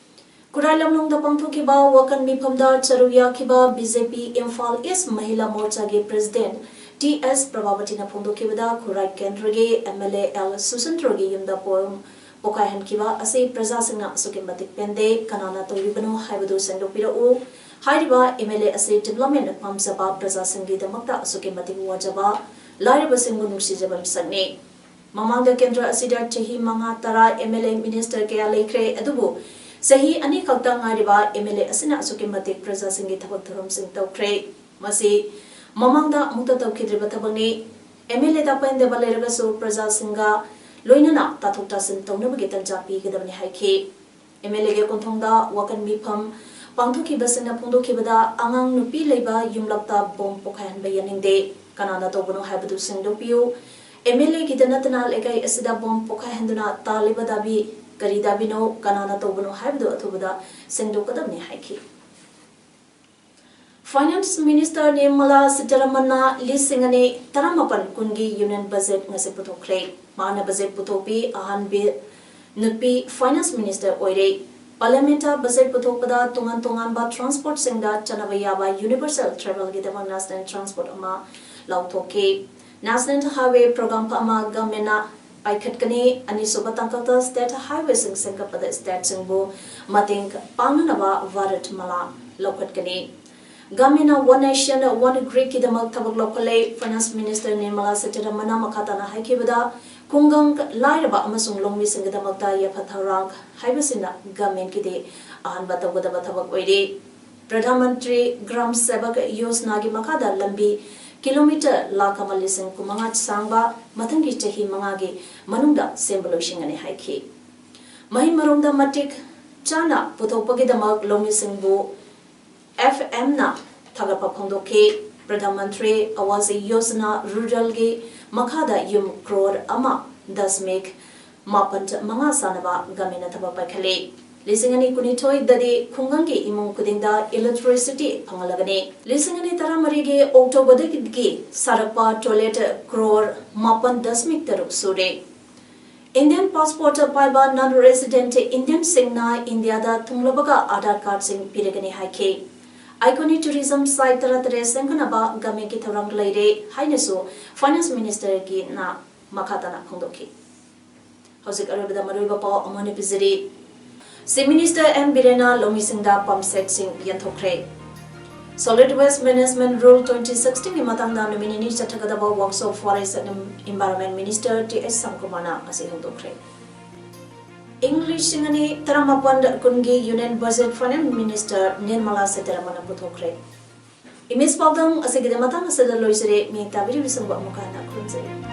ꯈꯨꯔꯥꯏ ꯂꯝꯂꯣꯡꯗ ꯄꯥꯡꯊꯣꯛꯈꯤꯕ ꯋꯥꯀꯟ ꯃꯤꯐꯝꯗ ꯆꯔꯨ ꯌꯥꯈꯤꯕ BJP ꯏꯝꯐꯥꯜ ꯏꯁ ꯃꯍꯤꯂꯥ ꯃꯣꯔꯆꯥꯒꯤ president T S ꯄ꯭ꯔꯚꯥꯕꯇꯤꯅ ꯐꯣꯡꯗꯣꯛꯈꯤꯕꯗ, ꯈꯨꯔꯥꯏ ꯀꯦꯟꯗ꯭ꯔꯒꯤ MLA ꯑꯦꯜ ꯁꯨꯁꯟꯇ꯭ꯔꯣꯒꯤ ꯌꯨꯝꯗ ꯕꯣꯝ ꯄꯣꯈꯥꯏꯍꯟꯈꯤꯕ ꯑꯁꯤ ꯄ꯭ꯔꯖꯥꯁꯤꯡꯅ ꯑꯁꯨꯛꯀꯤ ꯃꯇꯤꯛ ꯄꯦꯟꯗꯦ, ꯀꯅꯥꯅ ꯇꯧꯔꯤꯕꯅꯣ ꯍꯥꯏꯕꯗꯨ ꯁꯦꯡꯗꯣꯛꯄꯤꯔꯛꯎ꯫ ꯍꯥꯏꯔꯤꯕ MLA ꯑꯁꯤ development ꯄꯥꯝꯖꯕ, ꯄ꯭ꯔꯖꯥꯁꯤꯡꯒꯤꯗꯃꯛꯇ ꯑꯁꯨꯛꯀꯤ ꯃꯇꯤꯛ ꯋꯥꯖꯕ, ꯂꯥꯏꯔꯕꯁꯤꯡꯕꯨ ꯅꯨꯡꯁꯤꯖꯕ ꯃꯤꯁꯛꯅꯤ꯫ ꯃꯃꯥꯡꯗ ꯀꯦꯟꯗ꯭ꯔ ꯑꯁꯤꯗ ꯆꯍꯤ ꯃꯉꯥ, ꯇꯔꯥ MLA minister ꯀꯌꯥ ꯂꯩꯈ꯭ꯔꯦ, ꯑꯗꯨꯕꯨ ꯆꯍꯤ ꯑꯅꯤ ꯈꯛꯇ ꯉꯥꯏꯔꯤꯕ MLA ꯑꯁꯤꯅ ꯑꯁꯨꯛꯀꯤ ꯃꯇꯤꯛ ꯄ꯭ꯔꯖꯥꯁꯤꯡꯒꯤ ꯊꯕꯛ ꯊꯧꯔꯝꯁꯤꯡ ꯇꯧꯈ꯭ꯔꯦ꯫ ꯃꯁꯤ ꯃꯃꯥꯡꯗ ꯑꯃꯨꯛꯇ ꯇꯧꯈꯤꯗ꯭ꯔꯤꯕ ꯊꯕꯛꯅꯤ꯫ MLAꯗ ꯄꯦꯟꯗꯕ ꯂꯩꯔꯒꯁꯨ ꯄ꯭ꯔꯖꯥꯁꯤꯡꯒ ꯂꯣꯏꯅꯅ ꯇꯥꯊꯣꯛ ꯇꯥꯁꯤꯟ ꯇꯧꯅꯕꯒꯤ ꯇꯟꯖꯥ ꯄꯤꯒꯗꯕꯅꯤ ꯍꯥꯏꯈꯤ꯫ MLAꯒꯤ ꯀꯣꯟꯊꯣꯡꯗ ꯋꯥꯀꯟ ꯃꯤꯐꯝ ꯄꯥꯡꯊꯣꯛꯈꯤꯕꯁꯤꯡꯅ ꯐꯣꯡꯗꯣꯛꯈꯤꯕꯗ, ꯑꯉꯥꯡ ꯅꯨꯄꯤ ꯂꯩꯕ ꯌꯨꯝꯂꯛꯇ ꯕꯣꯝ ꯄꯣꯈꯥꯏꯍꯟꯕ ꯌꯥꯅꯤꯡꯗꯦ꯫ ꯀꯅꯥꯅ ꯇꯧꯕꯅꯣ ꯍꯥꯏꯕꯗꯨ ꯁꯦꯡꯗꯣꯛꯄꯤꯌꯨ꯫ MLAꯒꯤꯗ ꯅꯠꯇꯅ ꯂꯩꯀꯥꯏ ꯑꯁꯤꯗ ꯕꯣꯝ ꯄꯣꯈꯥꯏꯍꯟꯗꯨꯅ ꯇꯥꯜꯂꯤꯕ ꯗꯥꯕꯤ ꯀꯔꯤ ꯗꯥꯕꯤꯅꯣ, ꯀꯅꯥꯅ ꯇꯧꯕꯅꯣ ꯍꯥꯏꯕꯗꯨ ꯑꯊꯨꯕꯗ ꯁꯦꯡꯗꯣꯛꯀꯗꯕꯅꯤ ꯍꯥꯏꯈꯤ꯫ Finance Minister ꯅꯤꯔꯃꯂꯥ ꯁꯤꯇꯥꯔꯥꯃꯟꯅ ꯂꯤꯁꯤꯡ ꯑꯅꯤ ꯇꯔꯥꯃꯥꯄꯟ ꯀꯨꯟꯒꯤ Union Budget ꯉꯁꯤ ꯄꯨꯊꯣꯛꯈ꯭ꯔꯦ꯫ ꯃꯍꯥꯛꯅ budget ꯄꯨꯊꯣꯛꯄꯤ ꯑꯍꯥꯟꯕ ꯅꯨꯄꯤ Finance Minister ꯑꯣꯏꯔꯦ꯫ Parliamentꯇ budget ꯄꯨꯊꯣꯛꯄꯗ ꯇꯣꯉꯥꯟ ꯇꯣꯉꯥꯟꯕ transportꯁꯤꯡꯗ ꯆꯠꯅꯕ ꯌꯥꯕ universal travelꯒꯤꯗꯃꯛ national transport ꯑꯃ ꯂꯥꯎꯊꯣꯛꯈꯤ꯫ National Highway Program ꯑꯃ governmentꯅ ꯄꯥꯏꯈꯠꯀꯅꯤ꯫ ꯑꯅꯤꯁꯨꯕ ꯇꯥꯡꯀꯛꯇ state highwayꯁꯤꯡ ꯁꯦꯝꯒꯠꯄꯗ stateꯁꯤꯡꯕꯨ ꯃꯇꯦꯡ ꯄꯥꯡꯅꯅꯕ Bharat malai ꯂꯧꯈꯠꯀꯅꯤ꯫ Governmentꯅ One Nation, One Gridꯀꯤꯗꯃꯛ ꯊꯕꯛ ꯂꯧꯈꯠꯂꯦ꯫ Finance Minister ꯅꯤꯔꯃꯂꯥ ꯁꯤꯇꯥꯔꯥꯃꯟꯅ ꯃꯈꯥ ꯇꯥꯅ ꯍꯥꯏꯈꯤꯕꯗ, ꯈꯨꯡꯒꯪ, ꯂꯥꯏꯔꯕ ꯑꯃꯁꯨꯡ ꯂꯧꯃꯤꯁꯤꯡꯒꯤꯗꯃꯛꯇ ꯌꯥꯏꯐ ꯊꯧꯔꯥꯡ ꯍꯥꯏꯕꯁꯤꯅ governmentꯀꯤꯗꯤ ꯑꯍꯥꯟꯕ ꯇꯧꯒꯗꯕ ꯊꯕꯛ ꯑꯣꯏꯔꯤ꯫ ꯄ꯭ꯔꯙꯥꯟ ꯃꯟꯇ꯭ꯔꯤ ꯒ꯭ꯔꯥꯝ ꯁꯦꯕꯛ ꯌꯣꯖꯅꯥꯒꯤ ꯃꯈꯥꯗ ꯂꯝꯕꯤ ꯀꯤꯂꯣꯃꯤꯇꯔ ꯂꯥꯈ ꯑꯃ ꯂꯤꯁꯤꯡ ꯀꯨꯟꯃꯉꯥ ꯁꯥꯡꯕ ꯃꯊꯪꯒꯤ ꯆꯍꯤ ꯃꯉꯥꯒꯤ ꯃꯅꯨꯡꯗ ꯁꯦꯝꯕ ꯂꯣꯏꯁꯤꯟꯒꯅꯤ ꯍꯥꯏꯈꯤ꯫ ꯃꯍꯩ ꯃꯔꯣꯡꯗ ꯃꯇꯤꯛ ꯆꯥꯅ ꯄꯨꯊꯣꯛꯄꯒꯤꯗꯃꯛ ꯂꯧꯃꯤꯁꯤꯡꯕꯨ ꯑꯦꯐ ꯑꯦꯝꯅ ꯊꯥꯒꯠꯄ ꯐꯣꯡꯗꯣꯛꯈꯤ꯫ ꯄ꯭ꯔꯙꯥꯟ ꯃꯟꯇ꯭ꯔꯤ ꯑꯋꯥꯁ ꯌꯣꯖꯅꯥ ꯔꯨꯔꯦꯜꯒꯤ ꯃꯈꯥꯗ ꯌꯨꯝ ꯀ꯭ꯔꯣꯔ ꯑꯃ ꯗꯁꯃꯤꯛ ꯃꯥꯄꯟ ꯃꯉꯥ ꯁꯥꯅꯕ ꯒꯃꯦꯟꯅ ꯊꯕꯛ ꯄꯥꯏꯈꯠꯂꯤ꯫ ꯂꯤꯁꯤꯡ ꯑꯅꯤ ꯀꯨꯟꯅꯤꯊꯣꯏꯗꯗꯤ ꯈꯨꯡꯒꯪꯒꯤ ꯏꯃꯨꯡ ꯈꯨꯗꯤꯡꯗ electricity ꯐꯪꯍꯜꯂꯒꯅꯤ꯫ ꯂꯤꯁꯤꯡ ꯑꯅꯤ ꯇꯔꯥꯃꯔꯤꯒꯤ ꯑꯣꯛꯇꯣꯕꯔꯗꯒꯤ ꯁꯥꯔꯛꯄ toilet ꯀ꯭ꯔꯣꯔ ꯃꯥꯄꯟ ꯗꯁꯃꯤꯛ ꯇꯔꯨꯛ ꯁꯨꯔꯦ꯫ Indian passport ꯄꯥꯏꯕ non resident Indianꯁꯤꯡꯅ ꯏꯟꯗꯤꯌꯥꯗ ꯊꯨꯡꯂꯕꯒ ꯑꯥꯙꯥꯔ ꯀꯥꯔꯗꯁꯤꯡ ꯄꯤꯔꯒꯅꯤ ꯍꯥꯏꯈꯤ꯫ ꯑꯥꯏꯀꯣꯅꯤꯛ tourism site ꯇꯔꯥꯇꯔꯦꯠ ꯁꯦꯝꯒꯠꯅꯕ ꯒꯃꯦꯟꯒꯤ ꯊꯧꯔꯥꯡ ꯂꯩꯔꯦ ꯍꯥꯏꯅꯁꯨ ꯐꯥꯏꯅꯥꯟꯁ ꯃꯤꯅꯤꯁꯇꯔꯒꯤꯅ ꯃꯈꯥ ꯇꯥꯅ ꯐꯣꯡꯗꯣꯛꯈꯤ꯫ ꯍꯧꯖꯤꯛ ꯑꯔꯣꯏꯕꯗ ꯃꯔꯨꯑꯣꯏꯕ ꯄꯥꯎ ꯑꯃꯨꯛ ꯍꯟꯅ ꯄꯤꯖꯔꯤ꯫ Chief Minister ꯑꯦꯝ ꯕꯤꯔꯦꯟꯅ ꯂꯧꯃꯤꯁꯤꯡꯗ pump setꯁꯤꯡ ꯌꯦꯟꯊꯣꯛꯈ꯭ꯔꯦ꯫ Solid Waste Management Rule twenty sixteenꯒꯤ ꯃꯇꯥꯡꯗ ꯅꯨꯃꯤꯠ ꯅꯤꯅꯤ ꯆꯠꯊꯒꯗꯕ workshop Forest and Environment Minister T H ꯁꯝꯀꯨꯃꯥꯔꯅ ꯉꯁꯤ ꯍꯧꯗꯣꯛꯈ꯭ꯔꯦ꯫ ꯏꯪ ꯂꯤꯁꯤꯡ ꯑꯅꯤ ꯇꯔꯥꯃꯥꯄꯟ ꯀꯨꯟꯒꯤ Union Budget Finance Minister Nirmala ꯁꯤꯇꯥꯔꯥꯃꯟꯅ ꯄꯨꯊꯣꯛꯈ꯭ꯔꯦ꯫ Image ꯄꯥꯎꯗꯝ ꯑꯁꯤꯒꯤꯗꯤ ꯃꯇꯥꯡ ꯑꯁꯤꯗ ꯂꯣꯏꯖꯔꯦ꯫ ꯃꯤ ꯇꯥꯕꯤꯔꯤꯕꯁꯤꯡꯕꯨ ꯑꯃꯨꯛ ꯍꯟꯅ ꯈꯨꯔꯨꯝꯖꯔꯤ꯫